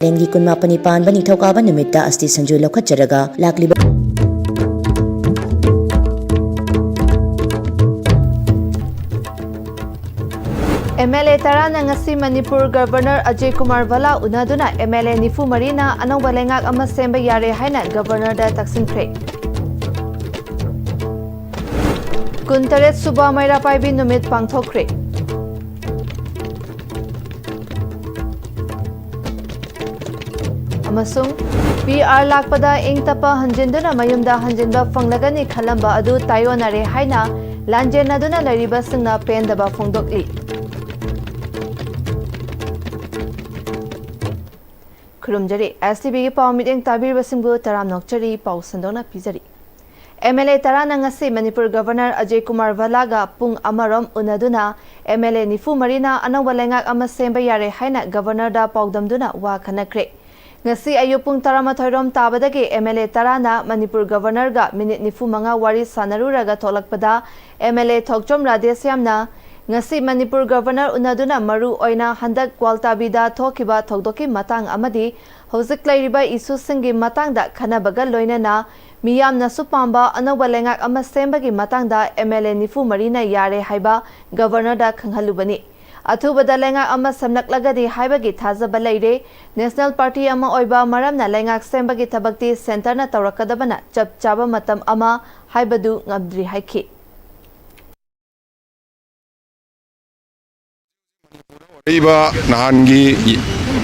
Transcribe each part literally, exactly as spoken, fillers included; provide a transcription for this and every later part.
ꯀꯥꯂꯦꯟꯒꯤ ꯀꯨꯟꯃꯥꯄꯟꯅꯤ ꯄꯥꯟꯕ ꯅꯤꯡꯊꯧꯀꯥꯕ ꯅꯨꯃꯤꯠꯇ ꯑꯁꯇꯤ ꯁꯟꯖꯣꯏ ꯂꯧꯈꯠꯆꯔꯒ ꯂꯥꯛꯂꯤꯕ ꯑꯦꯝ ꯑꯦꯜ ꯑꯦ ꯇꯔꯥꯅ ꯉꯁꯤ ꯃꯅꯤꯄꯨꯔ ꯒꯕꯔꯅꯔ ꯑꯖꯌ ꯀꯨꯃꯥꯔ ꯚꯜꯂꯥ ꯎꯅꯗꯨꯅ ꯑꯦꯝ ꯑꯦꯜ ꯑꯦ ꯅꯤꯐꯨ ꯃꯔꯤꯅ ꯑꯅꯧꯕ ꯂꯩꯉꯥꯛ ꯑꯃ ꯁꯦꯝꯕ ꯌꯥꯔꯦ ꯍꯥꯏꯅ ꯒꯕꯔꯅꯔꯗ ꯇꯛꯁꯤꯟꯈ꯭ꯔꯦ꯫ ꯀꯨꯟꯇꯔꯦꯠ ꯁꯨꯕ ꯃꯩꯔꯥ ꯄꯥꯏꯕꯤ ꯅꯨꯃꯤꯠ ꯄꯥꯡꯊꯣꯛꯈ꯭ꯔꯦ꯫ ꯑꯃꯁꯨꯡ ꯄꯤ ꯑꯥꯔ ꯂꯥꯛꯄꯗ ꯏꯪ ꯇꯞꯄ ꯍꯟꯖꯤꯟꯗꯨꯅ ꯃꯌꯨꯝꯗ ꯍꯟꯖꯤꯟꯕ ꯐꯪꯂꯒꯅꯤ ꯈꯜꯂꯝꯕ ꯑꯗꯨ ꯇꯥꯏꯑꯣꯟꯅꯔꯦ ꯍꯥꯏꯅ ꯂꯥꯟꯖꯦꯟꯅꯗꯨꯅ ꯂꯩꯔꯤꯕꯁꯤꯡꯅ ꯄꯦꯟꯗꯕ ꯐꯣꯡꯗꯣꯛꯂꯤ꯫ ꯈꯨꯔꯨꯝꯖꯔꯤ꯫ ꯑꯦꯁ ꯇꯤ ꯚꯤꯒꯤ ꯄꯥꯎ ꯃꯤꯠꯌꯦꯡ ꯇꯥꯕꯤꯔꯤꯕꯁꯤꯡꯕꯨ ꯇꯔꯥꯝꯅ ꯑꯣꯛꯆꯔꯤ꯫ ꯄꯥꯎ ꯁꯟꯗꯣꯛꯅ ꯄꯤꯖꯔꯤ꯫ ꯑꯦꯝ ꯑꯦꯜ ꯑꯦ ꯇꯔꯥꯅ ꯉꯁꯤ ꯃꯅꯤꯄꯨꯔ ꯒꯕꯔꯅꯔ ꯑꯖꯌ ꯀꯨꯃꯥꯔ ꯚꯜꯂꯥꯒ ꯄꯨꯡ ꯑꯃꯔꯣꯝ ꯎꯅꯗꯨꯅ ꯑꯦꯝ ꯑꯦꯜ ꯑꯦ ꯅꯤꯐꯨ ꯃꯔꯤꯅ ꯑꯅꯧꯕ ꯂꯩꯉꯥꯛ ꯑꯃ ꯁꯦꯝꯕ ꯌꯥꯔꯦ ꯍꯥꯏꯅ ꯒꯕꯔꯅꯔꯗ ꯄꯥꯎꯗꯝꯗꯨꯅ ꯋꯥ ꯈꯟꯅꯈ꯭ꯔꯦ꯫ ꯉꯁꯤ ꯑꯌꯨꯛ ꯄꯨꯡ ꯇꯔꯥꯃꯥꯊꯣꯏ ꯔꯣꯝ ꯇꯥꯕꯗꯒꯤ ꯑꯦꯝ ꯑꯦꯜ ꯑꯦ ꯇꯔꯥꯅ ꯃꯅꯤꯄꯨꯔ ꯒꯕꯔꯅꯔꯒ ꯃꯤꯅꯤꯠ ꯅꯤꯐꯨ ꯃꯉꯥ ꯋꯥꯔꯤ ꯁꯥꯟꯅꯔꯨꯔꯒ ꯊꯣꯛꯂꯛꯄꯗ ꯑꯦꯝ ꯑꯦꯜ ꯑꯦ ꯊꯣꯛꯆꯣꯝ ꯔꯥꯙꯦꯁ꯭ꯌꯥꯝꯅ ꯉꯁꯤ ꯃꯅꯤꯄꯨꯔ ꯒꯕꯔꯅꯔ ꯎꯅꯗꯨꯅ ꯃꯔꯨ ꯑꯣꯏꯅ ꯍꯟꯗꯛ ꯒ꯭ꯋꯥꯜꯇꯥꯕꯤꯗ ꯊꯣꯛꯈꯤꯕ ꯊꯧꯗꯣꯛꯀꯤ ꯃꯇꯥꯡ ꯑꯃꯗꯤ ꯍꯧꯖꯤꯛ ꯂꯩꯔꯤꯕ ꯏꯁꯨꯁꯤꯡꯒꯤ ꯃꯇꯥꯡꯗ ꯈꯟꯅꯕꯒ ꯂꯣꯏꯅꯅ ꯃꯤꯌꯥꯝꯅꯁꯨ ꯄꯥꯝꯕ ꯑꯅꯧꯕ ꯂꯩꯉꯥꯛ ꯑꯃ ꯁꯦꯝꯕꯒꯤ ꯃꯇꯥꯡꯗ ꯑꯦꯝ ꯑꯦꯜ ꯑꯦ ꯅꯤꯐꯨ ꯃꯔꯤꯅ ꯌꯥꯔꯦ ꯍꯥꯏꯕ ꯒꯕꯔꯅꯔꯗ ꯈꯪꯍꯜꯂꯨꯕꯅꯤ꯫ ꯑꯊꯨꯕꯗ ꯂꯩꯉꯥꯛ ꯑꯃ ꯁꯦꯝꯂꯛꯂꯒꯗꯤ ꯍꯥꯏꯕꯒꯤ ꯊꯥꯖꯕ ꯂꯩꯔꯦ꯫ ꯅꯦꯁꯅꯦꯜ ꯄꯥꯔꯇꯤ ꯑꯃ ꯑꯣꯏꯕ ꯃꯔꯝꯅ ꯂꯩꯉꯥꯛ ꯁꯦꯝꯕꯒꯤ ꯊꯕꯛꯇꯤ ꯁꯦꯟꯇꯔꯅ ꯇꯧꯔꯛꯀꯗꯕꯅ ꯆꯞ ꯆꯥꯕ ꯃꯇꯝ ꯑꯃ ꯍꯥꯏꯕꯗꯨ ꯉꯝꯗ꯭ꯔꯤ ꯍꯥꯏꯈꯤ꯫ ꯑꯣꯏꯔꯛꯏꯕ ꯅꯍꯥꯟꯒꯤ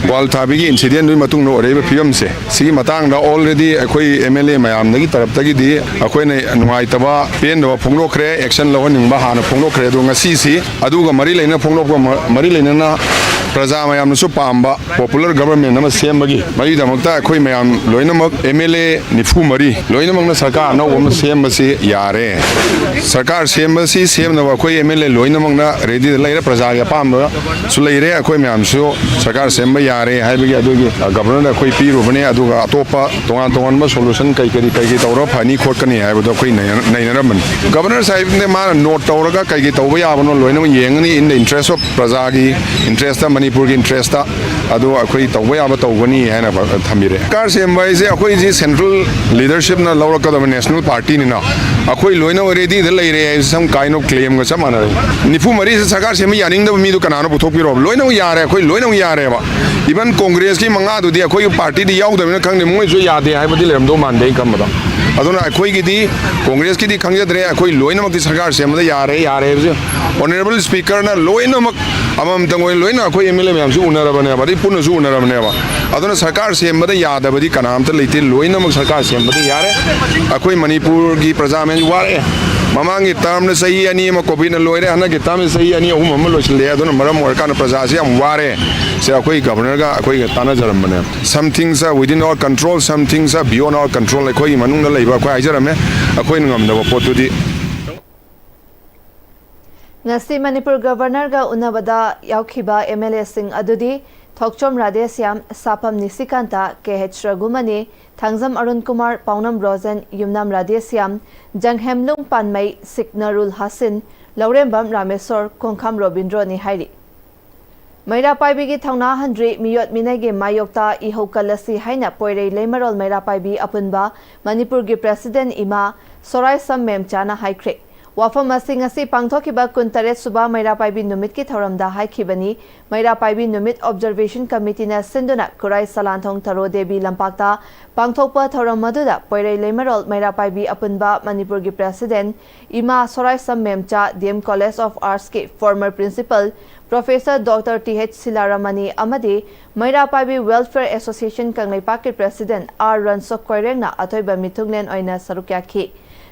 ꯒ꯭ꯋꯥꯜ ꯊꯥꯕꯤꯒꯤ ꯏꯟꯁꯤꯗꯦꯟꯗꯨꯒꯤ ꯃꯇꯨꯡꯗ ꯑꯣꯏꯔꯛꯏꯕ ꯐꯤꯕꯝꯁꯦ, ꯁꯤꯒꯤ ꯃꯇꯥꯡꯗ already ꯑꯩꯈꯣꯏ ꯑꯦꯝ ꯑꯦꯜ ꯑꯦ ꯃꯌꯥꯝꯗꯒꯤ ꯇꯔꯞꯇꯒꯤꯗꯤ ꯑꯩꯈꯣꯏꯅ ꯅꯨꯡꯉꯥꯏꯇꯕ, ꯄꯦꯟꯗꯕ ꯐꯣꯡꯗꯣꯛꯈ꯭ꯔꯦ, action ꯂꯧꯍꯟꯅꯤꯡꯕ ꯍꯥꯟꯅ ꯐꯣꯡꯗꯣꯛꯈ꯭ꯔꯦ꯫ ꯑꯗꯣ ꯉꯁꯤꯁꯤ ꯑꯗꯨꯒ ꯃꯔꯤ ꯂꯩꯅ ꯐꯣꯡꯗꯣꯛꯄ ꯃ-, ꯃꯔꯤ ꯂꯩꯅꯅ ꯄ꯭ꯔꯖꯥ ꯃꯌꯥꯝꯅꯁꯨ ꯄꯥꯝꯕ popular government ꯑꯃ ꯁꯦꯝꯕꯒꯤ ꯃꯔꯤꯗꯃꯛꯇ ꯑꯩꯈꯣꯏ ꯃꯌꯥꯝ ꯂꯣꯏꯅꯃꯛ ꯑꯦꯝ ꯑꯦꯜ ꯑꯦ ꯅꯤꯐꯨ ꯃꯔꯤ ꯂꯣꯏꯅꯃꯛꯅ ꯁꯔꯀꯥꯔ ꯑꯅꯧꯕ ꯑꯃ ꯁꯦꯝꯕꯁꯤ ꯌꯥꯔꯦ꯫ ꯁꯔꯀꯥꯔ ꯁꯦꯝꯕꯁꯤ ꯁꯦꯝꯅꯕ ꯑꯩꯈꯣꯏ ꯑꯦꯝ ꯑꯦꯜ ꯑꯦ ꯂꯣꯏꯅꯃꯛꯅ ready ꯗ ꯂꯩꯔꯦ, ꯄ꯭ꯔꯖꯥꯒꯤ ꯑꯄꯥꯝꯕꯁꯨ ꯂꯩꯔꯦ꯫ ꯑꯩꯈꯣꯏ ꯃꯌꯥꯝꯁꯨ ꯁꯔꯀꯥꯔ ꯁꯦꯝꯕ ꯌꯥꯔꯦ ꯍꯥꯏꯕꯒꯤ ꯑꯗꯨꯒꯤ, ꯑ, ꯒꯕꯔꯅꯔꯗ ꯑꯩꯈꯣꯏ ꯄꯤꯔꯨꯕꯅꯦ꯫ ꯑꯗꯨꯒ ꯑꯇꯣꯞꯄ ꯇꯣꯉꯥꯟ ꯇꯣꯉꯥꯟꯕ solution ꯀꯩ ꯀꯔꯤ ꯀꯩ ꯀꯩ ꯇꯧꯔ ꯐꯅꯤ ꯈꯣꯠꯀꯅꯤ ꯍꯥꯏꯕꯗꯣ ꯑꯩꯈꯣꯏ ꯅꯩꯅ-, ꯅꯩꯅꯔꯝꯕꯅꯤ꯫ ꯒꯕꯔꯅꯔ ꯁꯥꯍꯦꯕꯅ ꯃꯥꯅ note ꯇꯧꯔꯒ ꯀꯩ ꯀꯩ ꯇꯧꯕ ꯌꯥꯕꯅꯣ ꯂꯣꯏꯅꯃꯛ ꯌꯦꯡꯒꯅꯤ, in the interest of ꯄ꯭ꯔꯖꯥꯒꯤ interest ꯇ꯫ ꯃꯅꯤꯄꯨꯔꯒꯤ ꯏꯟꯇꯔꯦꯁꯇ ꯑꯗꯨ ꯑꯩꯈꯣꯏ ꯇꯧꯕ ꯌꯥꯕ ꯇꯧꯒꯅꯤ ꯍꯥꯏꯅ ꯊꯝꯕꯤꯔꯦ꯫ ꯁꯔꯀꯥꯔ ꯁꯦꯝꯕ ꯍꯥꯏꯁꯦ ꯑꯩꯈꯣꯏꯁꯤ ꯁꯦꯟꯇ꯭ꯔꯦꯜ ꯂꯤꯗꯔꯁꯤꯞꯅ ꯂꯧꯔꯛꯀꯗꯕ ꯅꯦꯁꯅꯦꯜ ꯄꯥꯔꯇꯤꯅꯤꯅ ꯑꯩꯈꯣꯏ ꯂꯣꯏꯅ ꯔꯦꯗꯤꯗ ꯂꯩꯔꯦ ꯍꯥꯏꯕꯁꯤ ꯁꯝ ꯀꯥꯏꯅ ꯀ꯭ꯂꯦꯝꯒ ꯆꯞ ꯃꯥꯟꯅꯔꯦ꯫ ꯅꯤꯐꯨ ꯃꯔꯤꯁꯤ ꯁꯔꯀꯥꯔ ꯁꯦꯝꯕ ꯌꯥꯅꯤꯡꯗꯕ ꯃꯤꯗꯨ ꯀꯅꯥꯅꯣ ꯄꯨꯊꯣꯛꯄꯤꯔꯣ? ꯂꯣꯏꯅꯃꯛ ꯌꯥꯔꯦ, ꯑꯩꯈꯣꯏ ꯂꯣꯏꯅꯃꯛ ꯌꯥꯔꯦꯕ꯫ ꯏꯚꯟ ꯀꯣꯡꯒ꯭ꯔꯦꯁꯀꯤ ꯃꯉꯥꯗꯨꯗꯤ ꯑꯩꯈꯣꯏꯒꯤ ꯄꯥꯔꯇꯤꯗꯤ ꯌꯥꯎꯗꯕꯅꯤꯅ ꯈꯪꯗꯦ, ꯃꯣꯏꯁꯨ ꯌꯥꯗꯦ ꯍꯥꯏꯕꯗꯤ ꯂꯩꯔꯝꯗꯧ ꯃꯥꯟꯗꯦ ꯑꯩ ꯈꯟꯕꯗ꯫ ꯑꯗꯨꯅ ꯑꯩꯈꯣꯏꯒꯤꯗꯤ ꯀꯣꯡꯒ꯭ꯔꯦꯁꯀꯤꯗꯤ ꯈꯪꯖꯗ꯭ꯔꯦ, ꯑꯩꯈꯣꯏ ꯂꯣꯏꯅꯃꯛꯇꯤ ꯁꯔꯀꯥꯔ ꯁꯦꯝꯕꯗ ꯌꯥꯔꯦ, ꯌꯥꯔꯦ ꯍꯥꯏꯕꯁꯦ ꯑꯣꯅꯔꯦꯕꯜ ꯁ꯭ꯄꯤꯀꯔꯅ ꯂꯣꯏꯅꯃꯛ ꯑꯃꯃꯝꯇꯪ ꯑꯣꯏꯅ ꯂꯣꯏꯅ ꯑꯩꯈꯣꯏ ꯑꯦꯝ ꯑꯦꯜ ꯑꯦ ꯃꯌꯥꯝꯁꯨ ꯎꯅꯔꯕꯅꯦꯕ, ꯑꯗꯩ ꯄꯨꯟꯅꯁꯨ ꯎꯅꯔꯕꯅꯦꯕ꯫ ꯑꯗꯨꯅ ꯁꯔꯀꯥꯔ ꯁꯦꯝꯕꯗ ꯌꯥꯗꯕꯗꯤ ꯀꯅꯥꯝꯇ ꯂꯩꯇꯦ, ꯂꯣꯏꯅꯃꯛ ꯁꯔꯀꯥꯔ ꯁꯦꯝꯕꯗ ꯌꯥꯔꯦ꯫ ꯑꯩꯈꯣꯏ ꯃꯅꯤꯄꯨꯔꯒꯤ ꯄ꯭ꯔꯖꯥ ꯃꯌꯥꯝꯁꯤ ꯋꯥꯔꯛꯑꯦ꯫ ꯃꯃꯥꯡꯒꯤ ꯇꯔꯝꯗ ꯆꯍꯤ ꯑꯅꯤ ꯑꯃ ꯀꯣꯚꯤꯗꯅ ꯂꯣꯏꯔꯦ, ꯍꯟꯗꯛꯀꯤ ꯇꯔꯝꯗ ꯆꯍꯤ ꯑꯅꯤ ꯑꯍꯨꯝ ꯑꯃ ꯂꯣꯏꯁꯤꯜꯂꯛꯑꯦ꯫ ꯑꯗꯨꯅ ꯃꯔꯝ ꯑꯣꯏꯔꯀꯥꯟꯗ ꯄ꯭ꯔꯖꯥꯁꯤ ꯌꯥꯝ ꯋꯥꯔꯦ꯫ ꯁꯦ ꯑꯩꯈꯣꯏ ꯒꯚꯔꯅꯔꯒ ꯑꯩꯈꯣꯏꯒ ꯇꯥꯟꯅꯖꯔꯝꯕꯅꯦ꯫ Some things are within our control, some things are beyond our control꯫ ꯑꯩꯈꯣꯏꯒꯤ ꯃꯅꯨꯡꯗ ꯂꯩꯕ ꯑꯩꯈꯣꯏ ꯍꯥꯏꯖꯔꯝꯃꯦ, ꯑꯩꯈꯣꯏꯅ ꯉꯝꯗꯕ ꯄꯣꯠꯇꯨꯗꯤ꯫ ꯉꯁꯤ ꯃꯅꯤꯄꯨꯔ ꯒꯚꯔꯅꯔꯒ ꯎꯅꯕꯗ ꯌꯥꯎꯈꯤꯕ ꯑꯦꯝ ꯑꯦꯜ ꯑꯦꯁꯤꯡ ꯑꯗꯨꯗꯤ ꯊꯣꯛꯆꯣꯝ ꯔꯥꯙꯦꯁ꯭ꯌꯥꯝ, ꯁꯥꯐꯝ ꯅꯤꯁꯤꯀꯥꯟꯇ, ꯀꯦ ꯑꯩꯆ ꯔꯘꯨꯃꯅꯤ, ꯊꯥꯡꯖꯝ ꯑꯔꯨꯟ ꯀꯨꯃꯥꯔ, ꯄꯥꯎꯅꯝ ꯔꯣꯖꯟ, ꯌꯨꯝꯅꯥꯝ ꯔꯥꯙꯦꯁ꯭ꯌꯥꯝ, ꯖꯪꯍꯦꯝꯂꯨꯡ ꯄꯥꯟꯃꯩ, ꯁꯤꯛꯅꯔꯨꯜ ꯍꯥꯁꯤꯟ, ꯂꯧꯔꯦꯝꯕꯝ ꯔꯥꯃꯦꯁꯣꯔ, ꯈꯣꯡꯈꯥꯝ ꯔꯣꯕꯤꯟꯗ꯭ꯔꯣꯅꯤ ꯍꯥꯏꯔꯤ꯫ ꯃꯩꯔꯥ ꯄꯥꯏꯕꯤꯒꯤ ꯊꯧꯅꯥ ꯍꯟꯗ꯭ꯔꯤ, ꯃꯤꯑꯣꯠ ꯃꯤꯅꯩꯒꯤ ꯃꯥꯌꯣꯛꯇ ꯏꯍꯧ ꯀꯜꯂꯁꯤ ꯍꯥꯏꯅ ꯄꯣꯏꯔꯩ ꯂꯩꯃꯔꯣꯜ ꯃꯩꯔꯥ ꯄꯥꯏꯕꯤ ꯑꯄꯨꯟꯕ ꯃꯅꯤꯄꯨꯔꯒꯤ ꯄ꯭ꯔꯦꯁꯤꯗꯦꯟꯠ ꯏꯃꯥ ꯁꯣꯔꯥꯏꯁꯝ ꯃꯦꯝꯆꯥꯅ ꯍꯥꯏꯈ꯭ꯔꯦ꯫ ꯋꯥꯐꯝ ꯑꯁꯤ ꯉꯁꯤ ꯄꯥꯡꯊꯣꯛꯈꯤꯕ ꯀꯨꯟꯇꯔꯦꯠ ꯁꯨꯕ ꯃꯩꯔꯥ ꯄꯥꯏꯕꯤ ꯅꯨꯃꯤꯠꯀꯤ ꯊꯧꯔꯝꯗ ꯍꯥꯏꯈꯤꯕꯅꯤ꯫ ꯃꯩꯔꯥ ꯄꯥꯏꯕꯤ ꯅꯨꯃꯤꯠ ꯑꯣꯕꯖꯔꯕꯦꯁꯟ ꯀꯃꯤꯇꯤꯅ ꯁꯤꯟꯗꯨꯅ ꯈꯨꯔꯥꯏ ꯁꯂꯥꯟꯊꯣꯡ ꯊꯔꯣ ꯗꯦꯕꯤ ꯂꯝꯄꯥꯛꯇ ꯄꯥꯡꯊꯣꯛꯄ ꯊꯧꯔꯝ ꯑꯗꯨꯗ ꯄꯣꯏꯔꯩ ꯂꯩꯃꯔꯣꯜ ꯃꯩꯔꯥ ꯄꯥꯏꯕꯤ ꯑꯄꯨꯟꯕ ꯃꯅꯤꯄꯨꯔꯒꯤ president Ima Soraisam Memcha, D M college of ꯑꯥꯔꯠꯁꯀꯤ former principal professor doctor T H ꯁꯤꯂꯥꯔꯥꯃꯅꯤ ꯑꯃꯗꯤ ꯃꯩꯔꯥ ꯄꯥꯏꯕꯤ ꯋꯦꯜꯐꯤꯌꯔ ꯑꯦꯁꯣꯁꯤꯌꯦꯁꯟ ꯀꯪꯂꯩꯄꯥꯛꯀꯤ ꯄ꯭ꯔꯦꯁꯤꯗꯦꯟꯠ ꯑꯥꯔ ꯔꯟꯁꯣꯛ ꯀꯣꯏꯔꯦꯡꯅ ꯑꯊꯣꯏꯕ ꯃꯤꯊꯨꯡꯂꯦꯟ ꯑꯣꯏꯅ ꯁꯔꯨꯛ ꯌꯥꯈꯤ꯫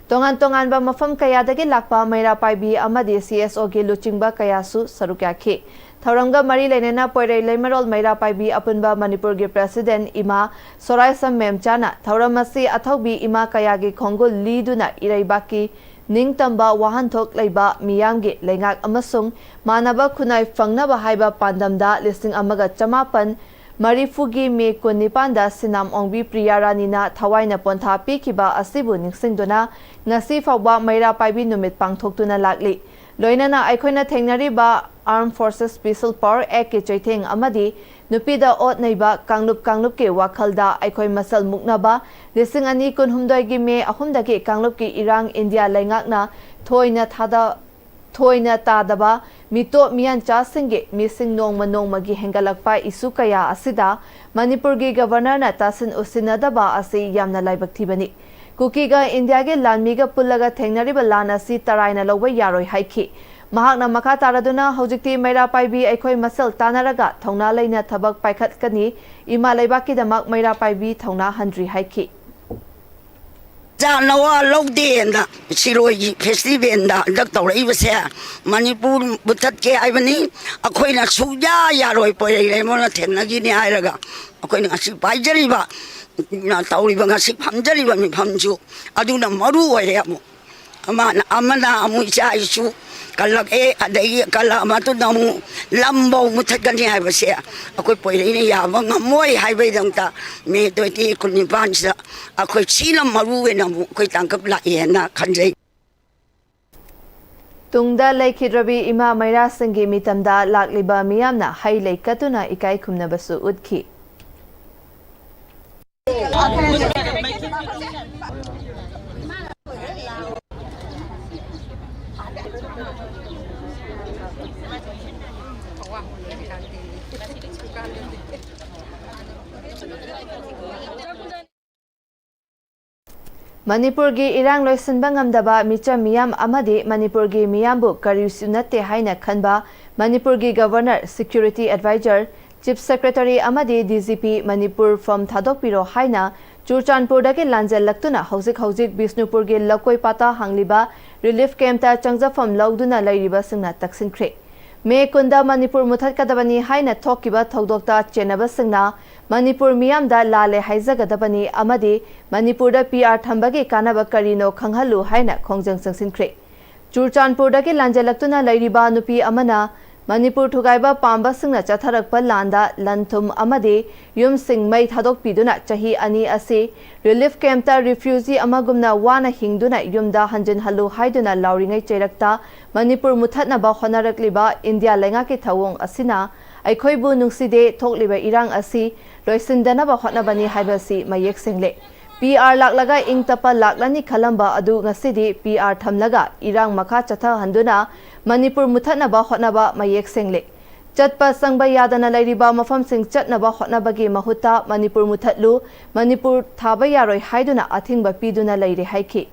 ꯇꯣꯉꯥꯟ ꯇꯣꯉꯥꯟꯕ ꯃꯐꯝ ꯀꯌꯥꯗꯒꯤ ꯂꯥꯛꯄ ꯃꯩꯔꯥ ꯄꯥꯏꯕꯤ ꯑꯃꯗꯤ ꯁꯤ ꯑꯦꯁ ꯑꯣꯒꯤ ꯂꯨꯆꯤꯡꯕ ꯀꯌꯥꯁꯨ ꯁꯔꯨꯛ ꯌꯥꯈꯤ꯫ ꯊꯧꯔꯝꯒ ꯃꯔꯤ ꯂꯩꯅꯅ ꯄꯣꯏꯔꯩ ꯂꯩꯃꯔꯣꯜ ꯃꯩꯔꯥ ꯄꯥꯏꯕꯤ ꯑꯄꯨꯟꯕ ꯃꯅꯤꯄꯨꯔꯒꯤ ꯄ꯭ꯔꯦꯁꯤꯗꯦꯟꯠ ꯏꯃꯥ ꯁꯣꯔꯥꯏꯁꯝ ꯃꯦꯝꯆꯥꯅ ꯊꯧꯔꯝ ꯑꯁꯤ ꯑꯊꯧꯕꯤ ꯏꯃꯥ ꯀꯌꯥꯒꯤ ꯈꯣꯡꯒꯨꯜ ꯂꯤꯗꯨꯅ ꯏꯔꯩꯕꯥꯛꯀꯤ ꯅꯤꯡꯇꯝꯕ ꯋꯥꯍꯟꯊꯣꯛ ꯂꯩꯕ ꯃꯤꯌꯥꯝꯒꯤ ꯂꯩꯉꯥꯛ ꯑꯃꯁꯨꯡ ꯃꯥꯟꯅꯕ ꯈꯨꯟꯅꯥꯏ ꯐꯪꯅꯕ ꯍꯥꯏꯕ ꯄꯥꯟꯗꯝꯗ ꯂꯤꯁꯤꯡ ꯑꯃꯒ ꯆꯃꯥꯄꯟ ꯃꯔꯤꯐꯨꯒꯤ ꯃꯦ ꯀꯨꯟꯅꯤꯄꯥꯟꯗ ꯁꯤꯅꯥꯝ ꯑꯣꯡꯕꯤ ꯄ꯭ꯔꯤꯌꯥ ꯔꯥꯅꯤꯅ ꯊꯋꯥꯏꯅ ꯄꯣꯟꯊꯥ ꯄꯤꯈꯤꯕ ꯑꯁꯤꯕꯨ ꯅꯤꯡꯁꯤꯡꯗꯨꯅ ꯉꯁꯤ ꯐꯥꯎꯕ ꯃꯩꯔꯥ ꯄꯥꯏꯕꯤ ꯅꯨꯃꯤꯠ ꯄꯥꯡꯊꯣꯛꯇꯨꯅ ꯂꯥꯛꯂꯤ꯫ ꯂꯣꯏꯅꯅ ꯑꯩꯈꯣꯏꯅ ꯊꯦꯡꯅꯔꯤꯕ Armed Forces Special Power Actꯀꯤ ꯆꯩꯊꯦꯡ ꯑꯃꯗꯤ ꯅꯨꯄꯤꯗ ꯑꯣꯠ ꯅꯩꯕ ꯀꯥꯡꯂꯨꯞ ꯀꯥꯡꯂꯨꯞꯀꯤ ꯋꯥꯈꯜꯗ ꯑꯩꯈꯣꯏ ꯃꯁꯦꯜ ꯃꯨꯛꯅꯕ ꯂꯤꯁꯤꯡ ꯑꯅꯤ ꯀꯨꯟꯍꯨꯝꯗꯣꯏꯒꯤ ꯃꯦ ꯑꯍꯨꯝꯗꯒꯤ ꯀꯥꯡꯂꯨꯞꯀꯤ ꯏꯔꯥꯡ ꯏꯟꯗꯤꯌꯥ ꯂꯩꯉꯥꯛꯅ ꯊꯣꯏꯅ ꯊꯥꯗ ꯊꯣꯏꯅ ꯇꯥꯗꯕ ꯃꯤꯇꯣꯞ ꯃꯤꯌꯥꯟꯆꯥꯁꯤꯡꯒꯤ ꯃꯤꯁꯤꯡ ꯅꯣꯡꯃ ꯅꯣꯡꯃꯒꯤ ꯍꯦꯟꯒꯠꯂꯛꯄ ꯏꯁꯨ ꯀꯌꯥ ꯑꯁꯤꯗ ꯃꯅꯤꯄꯨꯔꯒꯤ ꯒꯕꯔꯅꯔꯅ ꯇꯥꯁꯤꯟ ꯎꯁꯤꯟꯅꯗꯕ ꯑꯁꯤ ꯌꯥꯝꯅ ꯂꯥꯏꯕꯛ ꯊꯤꯕꯅꯤ꯫ ꯀꯨꯀꯤꯒ ꯏꯟꯗꯤꯌꯥꯒꯤ ꯂꯥꯟꯃꯤꯒ ꯄꯨꯜꯂꯒ ꯊꯦꯡꯅꯔꯤꯕ ꯂꯥꯟ ꯑꯁꯤ ꯇꯔꯥꯏꯅ ꯂꯧꯕ ꯌꯥꯔꯣꯏ ꯍꯥꯏꯈꯤ꯫ ꯃꯍꯥꯛꯅ ꯃꯈꯥ ꯇꯥꯔꯗꯨꯅ ꯍꯧꯖꯤꯛꯇꯤ ꯃꯩꯔꯥ ꯄꯥꯏꯕꯤ ꯑꯩꯈꯣꯏ ꯃꯁꯦꯜ ꯇꯥꯟꯅꯔꯒ ꯊꯧꯅꯥ ꯂꯩꯅ ꯊꯕꯛ ꯄꯥꯏꯈꯠꯀꯅꯤ, ꯏꯃꯥ ꯂꯩꯕꯥꯛꯀꯤꯗꯃꯛ ꯃꯩꯔꯥ ꯄꯥꯏꯕꯤ ꯊꯧꯅꯥ ꯍꯟꯗ꯭ꯔꯤ ꯍꯥꯏꯈꯤ꯫ ꯆꯥ ꯅꯋꯥ ꯂꯧꯗꯦꯅ ꯁꯤꯔꯣꯏꯒꯤ ꯐꯦꯁꯇꯤꯚꯦꯜꯗ ꯍꯟꯗꯛ ꯇꯧꯔꯛꯏꯕꯁꯦ ꯃꯅꯤꯄꯨꯔ ꯃꯨꯊꯠꯀꯦ ꯍꯥꯏꯕꯅꯤ꯫ ꯑꯩꯈꯣꯏꯅ ꯁꯨꯛꯌꯥ ꯌꯥꯔꯣꯏ꯫ ꯄꯣꯏꯔꯩ ꯂꯩꯃꯣꯟꯅ ꯊꯦꯡꯅꯈꯤꯅꯤ ꯍꯥꯏꯔꯒ ꯑꯩꯈꯣꯏꯅ ꯉꯁꯤ ꯄꯥꯏꯖꯔꯤꯕ, ꯇꯧꯔꯤꯕ, ꯉꯁꯤ ꯐꯝꯖꯔꯤꯕ ꯃꯤꯐꯝꯁꯨ ꯑꯗꯨꯅ ꯃꯔꯨ ꯑꯣꯏꯔꯦ꯫ ꯑꯃꯨꯛ ꯑꯃꯅ ꯑꯃꯅ ꯑꯃꯨꯛ ꯏꯆꯥ ꯏꯁꯨ ꯀꯜꯂꯛꯑꯦ, ꯑꯗꯒꯤ ꯀꯜꯂꯛꯑ ꯃꯇꯨꯡꯗ ꯑꯃꯨꯛ ꯂꯝꯐꯧ ꯃꯨꯊꯠꯀꯅꯤ ꯍꯥꯏꯕꯁꯦ ꯑꯩꯈꯣꯏ ꯄꯣꯏꯔꯩꯅ ꯌꯥꯕ ꯉꯝꯃꯣꯏ ꯍꯥꯏꯕꯒꯤꯗꯃꯛꯇ ꯃꯦ ꯇ꯭ꯋꯦꯟꯇꯤ ꯀꯨꯟꯅꯤꯄꯥꯟꯁꯤꯗ ꯑꯩꯈꯣꯏ ꯁꯤꯅ ꯃꯔꯨ ꯑꯣꯏꯅ ꯑꯃꯨꯛ ꯑꯩꯈꯣꯏ ꯇꯥꯡꯀꯛ ꯂꯥꯛꯑꯦꯅ ꯈꯟꯖꯩ꯫ ꯇꯨꯡꯗ ꯂꯩꯈꯤꯗ꯭ꯔꯕꯤ ꯏꯃꯥ ꯃꯩꯔꯥꯁꯤꯡꯒꯤ ꯃꯤꯇꯝꯗ ꯂꯥꯛꯂꯤꯕ ꯃꯤꯌꯥꯝꯅ ꯍꯩ ꯂꯩ ꯀꯠꯇꯨꯅ ꯏꯀꯥꯏ ꯈꯨꯝꯅꯕꯁꯨ ꯎꯠꯈꯤ꯫ ꯃꯅꯤꯄꯨꯔꯒꯤ ꯏꯔꯥꯡ ꯂꯣꯏꯁꯤꯟꯕ ꯉꯝꯗꯕ ꯃꯤꯆꯝ ꯃꯤꯌꯥꯝ ꯑꯃꯗꯤ ꯃꯅꯤꯄꯨꯔꯒꯤ ꯃꯤꯌꯥꯝꯕꯨ ꯀꯔꯤꯁꯨ ꯅꯠꯇꯦ ꯍꯥꯏꯅ ꯈꯟꯕ ꯃꯅꯤꯄꯨꯔꯒꯤ governor, security adviser, chief secretary ꯑꯃꯗꯤ ꯗꯤ ꯖꯤ ꯄꯤ ꯃꯅꯤꯄꯨꯔ ꯐꯝ ꯊꯥꯗꯣꯛꯄꯤꯔꯣ ꯍꯥꯏꯅ ꯆꯨꯔꯆꯥꯟꯄꯨꯔꯗꯒꯤ ꯂꯥꯟꯖꯦꯜꯂꯛꯇꯨꯅ ꯍꯧꯖꯤꯛ ꯍꯧꯖꯤꯛ ꯕꯤꯁꯅꯨꯄꯨꯔꯒꯤ ꯂꯀꯣꯏ ꯄꯥꯇꯥ ꯍꯥꯡꯂꯤꯕ ꯔꯤꯂꯤꯐ ꯀꯦꯝꯞꯇ ꯆꯪꯖꯐꯝ ꯂꯧꯗꯨꯅ ꯂꯩꯔꯤꯕꯁꯤꯡꯅ ꯇꯛꯁꯤꯟꯈ꯭ꯔꯦ꯫ ꯃꯦ ꯀꯨꯟꯗ ꯃꯅꯤꯄꯨꯔ ꯃꯨꯊꯠꯀꯗꯕꯅꯤ ꯍꯥꯏꯅ ꯊꯣꯛꯈꯤꯕ ꯊꯧꯗꯣꯛꯇ ꯆꯦꯟꯅꯕꯁꯤꯡꯅ ꯃꯅꯤꯄꯨꯔ ꯃꯤꯌꯥꯝꯗ ꯂꯥꯜꯂꯦ ꯍꯥꯏꯖꯒꯗꯕꯅꯤ ꯑꯃꯗꯤ ꯃꯅꯤꯄꯨꯔꯗ ꯄꯤ ꯑꯥꯔ ꯊꯝꯕꯒꯤ ꯀꯥꯟꯅꯕ ꯀꯔꯤꯅꯣ ꯈꯪꯍꯜꯂꯨ ꯍꯥꯏꯅ ꯈꯣꯡꯖꯪ ꯆꯪꯁꯤꯟꯈ꯭ꯔꯦ꯫ ꯆꯨꯔꯆꯥꯟꯄꯨꯔꯗꯒꯤ ꯂꯥꯟꯖꯦꯜꯂꯛꯇꯨꯅ ꯂꯩꯔꯤꯕ ꯅꯨꯄꯤ ꯑꯃꯅ ꯃꯅꯤꯄꯨꯔ ꯊꯨꯒꯥꯏꯕ ꯄꯥꯝꯕꯁꯤꯡꯅ ꯆꯠꯊꯔꯛꯄ ꯂꯥꯟꯗ ꯂꯟ ꯊꯨꯝ ꯑꯃꯗꯤ ꯌꯨꯝꯁꯤꯡ ꯃꯩ ꯊꯥꯗꯣꯛꯄꯤꯗꯨꯅ ꯆꯍꯤ ꯑꯅꯤ ꯑꯁꯤ ꯔꯤꯂꯤꯐ ꯀꯦꯝꯞꯇ ꯔꯤꯐ꯭ꯌꯨꯖꯤ ꯑꯃꯒꯨꯝꯅ ꯋꯥꯅ ꯍꯤꯡꯗꯨꯅ ꯌꯨꯝꯗ ꯍꯟꯖꯤꯟꯍꯜꯂꯨ ꯍꯥꯏꯗꯨꯅ ꯂꯥꯎꯔꯤꯉꯩ ꯆꯩꯔꯛꯇ ꯃꯅꯤꯄꯨꯔ ꯃꯨꯠꯊꯠꯅꯕ ꯍꯣꯠꯅꯔꯛꯂꯤꯕ ꯏꯟꯗꯤꯌꯥ ꯂꯩꯉꯥꯛꯀꯤ ꯊꯧꯑꯣꯡ ꯑꯁꯤꯅ ꯑꯩꯈꯣꯏꯕꯨ ꯅꯨꯡꯁꯤꯗꯦ, ꯊꯣꯛꯂꯤꯕ ꯏꯔꯥꯡ ꯑꯁꯤ ꯂꯣꯏꯁꯤꯟꯗꯅꯕ ꯍꯣꯠꯅꯕꯅꯤ ꯍꯥꯏꯕꯁꯤ ꯃꯌꯦꯛ ꯁꯦꯡꯂꯦ꯫ ꯄꯤ ꯑꯥꯔ ꯂꯥꯛꯂꯒ ꯏꯪ ꯇꯞꯄ ꯂꯥꯛꯂꯅꯤ ꯈꯜꯂꯝꯕ ꯑꯗꯨ ꯉꯁꯤꯗꯤ ꯄꯤ ꯑꯥꯔ ꯊꯝꯂꯒ ꯏꯔꯥꯡ ꯃꯈꯥ ꯆꯠꯊꯍꯟꯗꯨꯅ ꯃꯅꯤꯄꯨꯔ ꯃꯨꯠꯊꯠꯅꯕ ꯍꯣꯠꯅꯕ ꯃꯌꯦꯛ ꯁꯦꯡꯂꯦ꯫ ꯆꯠꯄ ꯆꯪꯕ ꯌꯥꯗꯅ ꯂꯩꯔꯤꯕ ꯃꯐꯝꯁꯤꯡ ꯆꯠꯅꯕ ꯍꯣꯠꯅꯕꯒꯤ ꯃꯍꯨꯠꯇ ꯃꯅꯤꯄꯨꯔ ꯃꯨꯠꯊꯠꯂꯨ, ꯃꯅꯤꯄꯨꯔ ꯊꯥꯕ ꯌꯥꯔꯣꯏ ꯍꯥꯏꯗꯨꯅ ꯑꯊꯤꯡꯕ ꯄꯤꯗꯨꯅ ꯂꯩꯔꯦ ꯍꯥꯏꯈꯤ꯫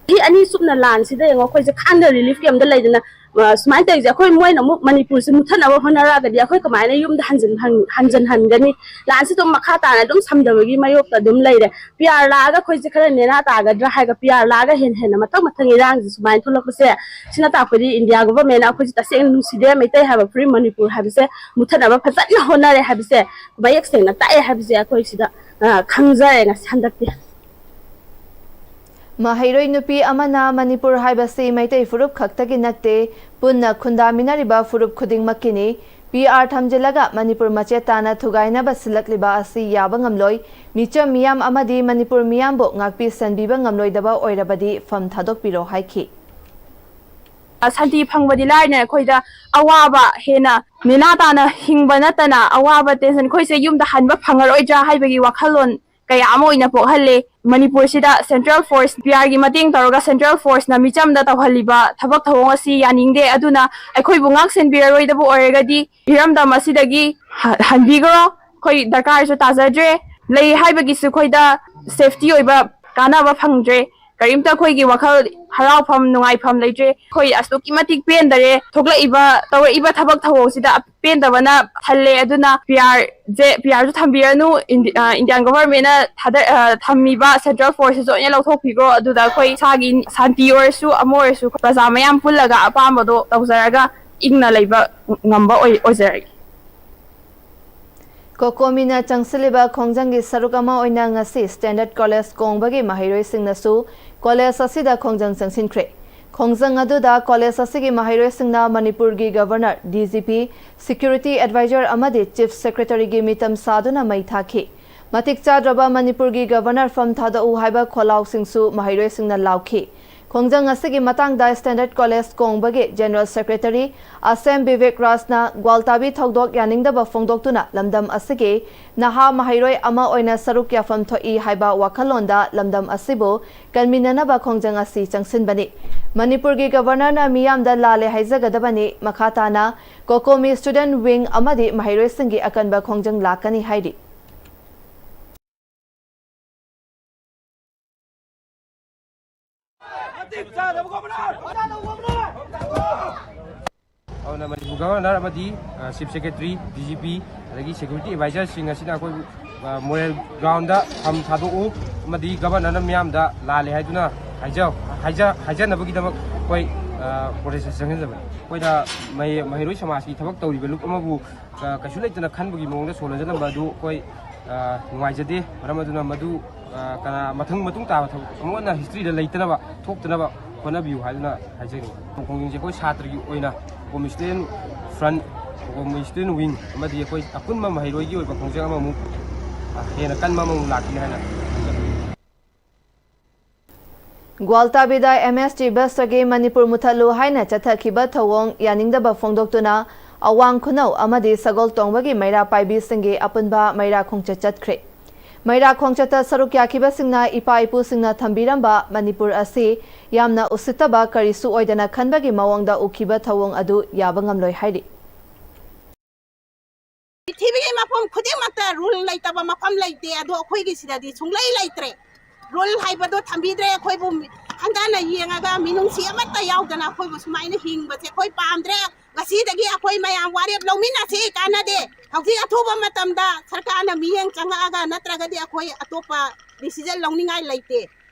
ꯆꯍꯤ ꯑꯅꯤ ꯆꯨꯞꯅ ꯂꯥꯟꯁꯤꯗ ꯌꯦꯡꯉꯣ, ꯑꯩꯈꯣꯏꯁꯦ ꯈꯥꯡꯗ ꯔꯤꯂꯤꯐ ꯀꯦꯝꯞꯇ ꯂꯩꯗꯅ, ꯑ, ꯁꯨꯃꯥꯏꯅ ꯇꯧꯔꯤꯁꯦ꯫ ꯑꯩꯈꯣꯏ, ꯃꯣꯏꯅ ꯑꯃꯨꯛ ꯃꯅꯤꯄꯨꯔꯁꯦ ꯃꯨꯠꯊꯠꯅꯕ ꯍꯣꯠꯅꯔꯛꯑꯒꯗꯤ ꯑꯩꯈꯣꯏ ꯀꯃꯥꯏꯅ ꯌꯨꯝꯗ ꯍꯟꯖꯤꯟ-, ꯍꯟ-, ꯍꯟꯖꯤꯟꯍꯟꯒꯅꯤ? ꯂꯥꯟꯁꯤ ꯑꯗꯨꯝ ꯃꯈꯥ ꯇꯥꯅ ꯑꯗꯨꯝ ꯁꯝꯊꯕꯒꯤ ꯃꯥꯌꯣꯛꯇ ꯑꯗꯨꯝ ꯂꯩꯔꯦ꯫ ꯄꯤ ꯑꯥꯔ ꯂꯥꯛꯑꯒ ꯑꯩꯈꯣꯏꯁꯦ ꯈꯔ ꯅꯦꯅꯥ ꯇꯥꯒꯗ꯭ꯔꯥ ꯍꯥꯏꯔꯒ, ꯄꯤ ꯑꯥꯔ ꯂꯥꯛꯑꯒ ꯍꯦꯟꯅ ꯍꯦꯟꯅ ꯃꯊꯪ ꯃꯊꯪ ꯏꯔꯥꯡꯁꯦ ꯁꯨꯃꯥꯏꯅ ꯊꯣꯛꯂꯛꯄꯁꯦ, ꯁꯤꯅ ꯇꯥꯛꯄꯗꯤ ꯏꯟꯗꯤꯌꯥ ꯒꯣꯚꯔꯟꯃꯦꯟꯠꯅ ꯑꯩꯈꯣꯏꯁꯦ ꯇꯁꯦꯡꯅ ꯅꯨꯡꯁꯤꯗꯦ, ꯃꯩꯇꯩ ꯍꯥꯏꯕ free ꯃꯅꯤꯄꯨꯔ ꯍꯥꯏꯕꯁꯦ ꯃꯨꯠꯊꯠꯅꯕ ꯐꯖꯅ ꯍꯣꯠꯅꯔꯦ ꯍꯥꯏꯕꯁꯦ ꯃꯌꯦꯛ ꯁꯦꯡꯅ ꯇꯥꯛꯑꯦ ꯍꯥꯏꯕꯁꯦ ꯑꯩꯈꯣꯏ ꯁꯤꯗ, ꯑ, ꯈꯪꯖꯔꯦ ꯉꯁꯤ ꯍꯟꯗꯛꯇꯤ꯫ ꯃꯍꯩꯔꯣꯏ ꯅꯨꯄꯤ ꯑꯃꯅ ꯃꯅꯤꯄꯨꯔ ꯍꯥꯏꯕꯁꯤ ꯃꯩꯇꯩ ꯐꯨꯔꯨꯞ ꯈꯛꯇꯒꯤ ꯅꯠꯇꯦ, ꯄꯨꯟꯅ ꯈꯨꯟꯗꯥꯃꯤꯟꯅꯔꯤꯕ ꯐꯨꯔꯨꯞ ꯈꯨꯗꯤꯡꯃꯛꯀꯤꯅꯤ꯫ ꯄꯤ ꯑꯥꯔ ꯊꯝꯖꯤꯜꯂꯒ ꯃꯅꯤꯄꯨꯔ ꯃꯆꯦꯠ ꯇꯥꯅ ꯊꯨꯒꯥꯏꯅꯕ ꯁꯤꯜꯂꯛꯂꯤꯕ ꯑꯁꯤ ꯌꯥꯕ ꯉꯝꯂꯣꯏ꯫ ꯃꯤꯆꯝ ꯃꯤꯌꯥꯝ ꯑꯃꯗꯤ ꯃꯅꯤꯄꯨꯔ ꯃꯤꯌꯥꯝꯕꯨ ꯉꯥꯛꯄꯤ ꯁꯦꯟꯕꯤꯕ ꯉꯝꯂꯣꯏꯗꯕ ꯑꯣꯏꯔꯕꯗꯤ ꯐꯝ ꯊꯥꯗꯣꯛꯄꯤꯔꯣ ꯍꯥꯏꯈꯤ꯫ ꯁꯥꯟꯇꯤ ꯐꯪꯕꯗꯤ ꯂꯥꯏꯔꯅ ꯑꯩꯈꯣꯏꯗ ꯑꯋꯥꯕ ꯍꯦꯟꯅ ꯅꯦꯅꯥ ꯇꯥꯅ ꯍꯤꯡꯕ ꯅꯠꯇꯅ ꯑꯋꯥꯕ tension, ꯑꯩꯈꯣꯏꯁꯦ ꯌꯨꯝꯗ ꯍꯟꯕ ꯐꯪꯉꯔꯣꯏꯗ꯭ꯔꯥ ꯍꯥꯏꯕꯒꯤ ꯋꯥꯈꯜꯂꯣꯟ ꯀꯌꯥ ꯑꯃ ꯑꯣꯏꯅ ꯄꯣꯛꯍꯜꯂꯦ꯫ ꯃꯅꯤꯄꯨꯔꯁꯤꯗ central force, ꯄꯤ ꯑꯥꯔꯒꯤ ꯃꯇꯦꯡ ꯇꯧꯔꯒ central forceꯅ ꯃꯤꯆꯝꯗ ꯇꯧꯍꯜꯂꯤꯕ ꯊꯕꯛ ꯊꯧꯑꯣꯡ ꯑꯁꯤ ꯌꯥꯅꯤꯡꯗꯦ꯫ ꯑꯗꯨꯅ ꯑꯩꯈꯣꯏꯕꯨ ꯉꯥꯛ ꯁꯦꯟꯕꯤꯔꯔꯣꯏꯗꯕ ꯑꯣꯏꯔꯒꯗꯤ ꯏꯔꯝꯗꯝ ꯑꯁꯤꯗꯒꯤ ꯍ-, ꯍꯟꯕꯤꯈ꯭ꯔꯣ꯫ ꯑꯩꯈꯣꯏ ꯗꯔꯀꯥꯔꯁꯨ ꯇꯥꯖꯗ꯭ꯔꯦ꯫ ꯂꯩ ꯍꯥꯏꯕꯒꯤꯁꯨ ꯑꯩꯈꯣꯏꯗ safety ꯑꯣꯏꯕ ꯀꯥꯟꯅꯕ ꯐꯪꯗ꯭ꯔꯦ꯫ ꯀꯔꯤꯝꯇ ꯑꯩꯈꯣꯏꯒꯤ ꯋꯥꯈꯜ ꯍꯔꯥꯎꯐꯝ, ꯅꯨꯡꯉꯥꯏꯐꯝ ꯂꯩꯇ꯭ꯔꯦ꯫ ꯑꯩꯈꯣꯏ ꯑꯁꯨꯛꯀꯤ ꯃꯇꯤꯛ ꯄꯦꯟꯗꯔꯦ꯫ ꯊꯣꯛꯂꯛꯏꯕ, ꯇꯧꯔꯛꯏꯕ ꯊꯕꯛ ꯊꯧꯑꯣꯡꯁꯤꯗ ꯄꯦꯟꯗꯕꯅ ꯊꯜꯂꯦ꯫ ꯑꯗꯨꯅ ꯄꯤ ꯑꯥꯔꯁꯦ, ꯄꯤ ꯑꯥꯔꯁꯨ ꯊꯝꯕꯤꯔꯅꯨ꯫ ꯏꯟꯗꯤ-, ꯑ, ꯏꯟꯗꯤꯌꯥꯟ ꯒꯣꯚꯔꯟꯃꯦꯟꯠꯅ ꯊꯥꯗ-, ꯑ, ꯊꯝꯃꯤꯕ central forceꯁꯤꯁꯨ ꯂꯣꯏꯅ ꯂꯧꯊꯣꯛꯄꯤꯈ꯭ꯔꯣ꯫ ꯑꯗꯨꯗ ꯑꯩꯈꯣꯏ ꯏꯁꯥꯒꯤ ꯁꯥꯟꯇꯤ ꯑꯣꯏꯔꯁꯨ, ꯑꯃ ꯑꯣꯏꯔꯁꯨ, ꯄ꯭ꯔꯖꯥ ꯃꯌꯥꯝ ꯄꯨꯜꯂꯒ ꯑꯄꯥꯝꯕꯗꯣ ꯇꯧꯖꯔꯒ ꯏꯪꯅ ꯂꯩꯕ ꯉꯝꯕ ꯑꯣꯏ-, ꯑꯣꯏꯖꯔꯒꯦ꯫ ꯀꯣꯀꯣꯃꯤꯅ ꯆꯪꯁꯤꯜꯂꯤꯕ ꯈꯣꯡꯖꯪꯒꯤ ꯁꯔꯨꯛ ꯑꯃ ꯑꯣꯏꯅ ꯉꯁꯤ ꯁ꯭ꯇꯦꯟꯗꯔꯗ ꯀꯣꯂꯦꯖ ꯀꯣꯡꯕꯒꯤ ꯃꯍꯩꯔꯣꯏꯁꯤꯡꯅꯁꯨ ꯀꯣꯂꯦꯖ ꯑꯁꯤꯗ ꯈꯣꯡꯖꯪ ꯆꯪꯁꯤꯟꯈ꯭ꯔꯦ꯫ ꯈꯣꯡꯖꯪ ꯑꯗꯨꯗ ꯀꯣꯂꯦꯖ ꯑꯁꯤꯒꯤ ꯃꯍꯩꯔꯣꯏꯁꯤꯡꯅ ꯃꯅꯤꯄꯨꯔꯒꯤ ꯒꯚꯔꯅꯔ, ꯗꯤ ꯖꯤ ꯄꯤ, ꯁꯦꯀ꯭ꯌꯨꯔꯤꯇꯤ ꯑꯦꯗꯚꯥꯏꯖꯔ ꯑꯃꯗꯤ ꯆꯤꯐ ꯁꯦꯀ꯭ꯔꯦꯇꯔꯤꯒꯤ ꯃꯤꯇꯝ ꯁꯥꯗꯨꯅ ꯃꯩ ꯊꯥꯈꯤ꯫ ꯃꯇꯤꯛ ꯆꯥꯗ꯭ꯔꯕ ꯃꯅꯤꯄꯨꯔꯒꯤ ꯒꯚꯔꯅꯔ ꯐꯝ ꯊꯥꯗꯣꯛꯎ ꯍꯥꯏꯕ ꯈꯣꯜꯂꯥꯎꯁꯤꯡꯁꯨ ꯃꯍꯩꯔꯣꯏꯁꯤꯡꯅ ꯂꯥꯎꯈꯤ꯫ ꯈꯣꯡꯖꯪ ꯑꯁꯤꯒꯤ ꯃꯇꯥꯡꯗ ꯁ꯭ꯇꯦꯟꯗꯔꯗ ꯀꯣꯂꯦꯖ ꯀꯣꯡꯕꯒꯤ ꯖꯦꯅꯔꯦꯜ ꯁꯦꯀ꯭ꯔꯦꯇꯔꯤ ꯑꯁꯦꯝ ꯕꯤꯕꯦꯛ ꯔꯥꯖꯅ ꯒ꯭ꯋꯥꯜꯇꯥꯕꯤ ꯊꯧꯗꯣꯛ ꯌꯥꯅꯤꯡꯗꯕ ꯐꯣꯡꯗꯣꯛꯇꯨꯅ ꯂꯝꯗꯝ ꯑꯁꯤꯒꯤ ꯅꯍꯥ ꯃꯍꯩꯔꯣꯏ ꯑꯃ ꯑꯣꯏꯅ ꯁꯔꯨꯛ ꯌꯥꯐꯝ ꯊꯣꯛꯏ ꯍꯥꯏꯕ ꯋꯥꯈꯜꯂꯣꯟꯗ ꯂꯝꯗꯝ ꯑꯁꯤꯕꯨ ꯀꯟꯃꯤꯟꯅꯅꯕ ꯈꯣꯡꯖꯪ ꯑꯁꯤ ꯆꯪꯁꯤꯟꯕꯅꯤ꯫ ꯃꯅꯤꯄꯨꯔꯒꯤ ꯒꯚꯔꯅꯔꯅ ꯃꯤꯌꯥꯝꯗ ꯂꯥꯜꯂꯦ ꯍꯥꯏꯖꯒꯗꯕꯅꯤ꯫ ꯃꯈꯥ ꯇꯥꯅ ꯀꯣꯀꯣꯃꯤ ꯁ꯭ꯇꯨꯗꯦꯟꯠ ꯋꯤꯡ ꯑꯃꯗꯤ ꯃꯍꯩꯔꯣꯏꯁꯤꯡꯒꯤ ꯑꯀꯟꯕ ꯈꯣꯡꯖꯪ ꯂꯥꯛꯀꯅꯤ ꯍꯥꯏꯔꯤ꯫ ꯑꯗꯨꯅ ꯃꯅꯤꯄꯨꯔ ꯒꯚꯔꯅꯔ ꯑꯃꯗꯤ ꯆꯤꯐ ꯁꯦꯀ꯭ꯔꯦꯇꯔꯤ, ꯗꯤ ꯖꯤ ꯄꯤ, ꯑꯗꯒꯤ ꯁꯦꯀ꯭ꯌꯨꯔꯤꯇꯤ ꯑꯦꯗꯚꯥꯏꯖꯔꯁꯤꯡ ꯑꯁꯤꯅ ꯑꯩꯈꯣꯏꯕꯨ ꯃꯣꯔꯦꯜ ꯒ꯭ꯔꯥꯎꯟꯗ ꯐꯝ ꯊꯥꯗꯣꯛꯎ ꯑꯃꯗꯤ ꯒꯚꯔꯅꯔꯅ ꯃꯤꯌꯥꯝꯗ ꯂꯥꯜꯂꯦ ꯍꯥꯏꯗꯨꯅ ꯍꯥꯏꯖ- ꯍꯥꯏꯖ- ꯍꯥꯏꯖꯅꯕꯒꯤꯗꯃꯛ ꯑꯩꯈꯣꯏ ꯄ꯭ꯔꯣꯇꯦꯁꯇ ꯆꯪꯁꯤꯟꯖꯕꯅꯤ꯫ ꯑꯩꯈꯣꯏꯅ ꯃꯍꯩ- ꯃꯍꯩꯔꯣꯏ ꯁꯃꯥꯖꯀꯤ ꯊꯕꯛ ꯇꯧꯔꯤꯕ ꯂꯨꯞ ꯑꯃꯕꯨ ꯀꯩꯁꯨ ꯂꯩꯇꯅ ꯈꯟꯕꯒꯤ ꯃꯑꯣꯡꯗ ꯁꯣꯟꯅꯖꯜꯂꯝꯕ ꯑꯗꯨ ꯑꯩꯈꯣꯏ ꯅꯨꯡꯉꯥꯏꯖꯗꯦ꯫ ꯃꯔꯝ ꯑꯗꯨꯅ ꯃꯗꯨ ꯀꯅꯥ ꯃꯊꯪ ꯃꯇꯨꯡ ꯇꯥꯕ ꯊꯕꯛ ꯑꯃꯨꯛ ꯍꯟꯅ ꯍꯤꯁꯇ꯭ꯔꯤꯗ ꯂꯩꯇꯅꯕ, ꯊꯣꯛꯇꯅꯕ ꯍꯣꯠꯅꯕꯤꯌꯨ ꯍꯥꯏꯗꯨꯅ ꯍꯥꯏꯖꯔꯤ꯫ ꯈꯣꯡꯖꯪꯁꯦ ꯑꯩꯈꯣꯏ ꯁꯥꯇ꯭ꯔꯒꯤ ꯑꯣꯏꯅ ꯀꯣꯃꯤ ꯁ꯭ꯇꯨꯗꯦꯟ ꯐ꯭ꯔꯟ, ꯀꯣꯃꯤ ꯁ꯭ꯇꯨꯗꯦꯟ ꯋꯤꯡ ꯑꯃꯗꯤ ꯑꯩꯈꯣꯏ ꯑꯄꯨꯟꯕ ꯃꯍꯩꯔꯣꯏꯒꯤ ꯑꯣꯏꯕ ꯈꯣꯡꯖꯪ ꯑꯃꯃꯨꯛ ꯍꯦꯟꯅ ꯀꯟꯕ ꯑꯃꯃꯨꯛ ꯂꯥꯛꯈꯤꯅꯤ ꯍꯥꯏꯅ ꯈꯟꯖꯕꯤ꯫ ꯒ꯭ꯋꯥꯜꯇꯥꯕꯤꯗ ꯑꯦꯝ ꯑꯦꯁ ꯇꯤ ꯕꯁꯇꯒꯤ ꯃꯅꯤꯄꯨꯔ ꯃꯨꯊꯠꯂꯨ ꯍꯥꯏꯅ ꯆꯠꯊꯈꯤꯕ ꯊꯧꯑꯣꯡ ꯌꯥꯅꯤꯡꯗꯕ ꯐꯣꯡꯗꯣꯛꯇꯨꯅ ꯑꯋꯥꯡ ꯈꯨꯅꯧ ꯑꯃꯗꯤ ꯁꯒꯣꯜ ꯇꯣꯡꯕꯒꯤ ꯃꯩꯔꯥ ꯄꯥꯏꯕꯤꯁꯤꯡꯒꯤ ꯑꯄꯨꯟꯕ ꯃꯩꯔꯥ ꯈꯣꯡꯆꯠ ꯆꯠꯈ꯭ꯔꯦ꯫ ꯃꯩꯔꯥ ꯈꯣꯡꯆꯠꯇ ꯁꯔꯨꯛ ꯌꯥꯈꯤꯕꯁꯤꯡꯅ ꯏꯄꯥ ꯏꯄꯨꯁꯤꯡꯅ ꯊꯝꯕꯤꯔꯝꯕ ꯃꯅꯤꯄꯨꯔ ꯑꯁꯤ ꯌꯥꯝꯅ ꯎꯁꯤꯠꯇꯕ ꯀꯔꯤꯁꯨ ꯑꯣꯏꯗꯅ ꯈꯟꯕꯒꯤ ꯃꯑꯣꯡꯗ ꯎꯈꯤꯕ ꯊꯧꯑꯣꯡ ꯑꯗꯨ ꯌꯥꯕ ꯉꯝꯂꯣꯏ ꯍꯥꯏꯔꯤ꯫ ꯄ꯭ꯔꯤꯊꯤꯕꯤꯒꯤ ꯃꯐꯝ ꯈꯨꯗꯤꯡꯃꯛꯇ ꯔꯨꯜ ꯂꯩꯇꯕ ꯃꯐꯝ ꯂꯩꯇꯦ, ꯑꯗꯣ ꯑꯩꯈꯣꯏꯒꯤ ꯁꯤꯗꯗꯤ ꯁꯨꯡꯂꯩ ꯂꯩꯇ꯭ꯔꯦ꯫ ꯔꯨꯜ ꯍꯥꯏꯕꯗꯣ ꯊꯝꯕꯤꯗ꯭ꯔꯦ꯫ ꯑꯩꯈꯣꯏꯕꯨ ꯍꯟꯊꯅ ꯌꯦꯡꯉꯒ ꯃꯤꯅꯨꯡꯁꯤ ꯑꯃꯠꯇ ꯌꯥꯎꯗꯅ ꯑꯩꯈꯣꯏꯕꯨ ꯁꯨꯃꯥꯏꯅ ꯍꯤꯡꯕꯁꯦ ꯑꯩꯈꯣꯏ ꯄꯥꯝꯗ꯭ꯔꯦ꯫ ꯉꯁꯤꯗꯒꯤ ꯑꯩꯈꯣꯏ ꯃꯌꯥꯝ ꯋꯥꯔꯦꯞ ꯂꯧꯃꯤꯟꯅꯁꯤ, ꯀꯥꯟꯅꯗꯦ꯫ ꯍꯧꯖꯤꯛ ꯑꯊꯨꯕ ꯃꯇꯝꯗ ꯁꯔꯀꯥꯔꯅ ꯃꯤꯠꯌꯦꯡ ꯆꯪꯉꯛꯑꯒ ꯅꯠꯇ꯭ꯔꯒꯗꯤ ꯑꯩꯈꯣꯏ ꯑꯇꯣꯞꯄ ꯗꯤꯁꯤꯖꯟ ꯂꯧꯅꯤꯡꯉꯥꯏ ꯂꯩꯇꯦ꯫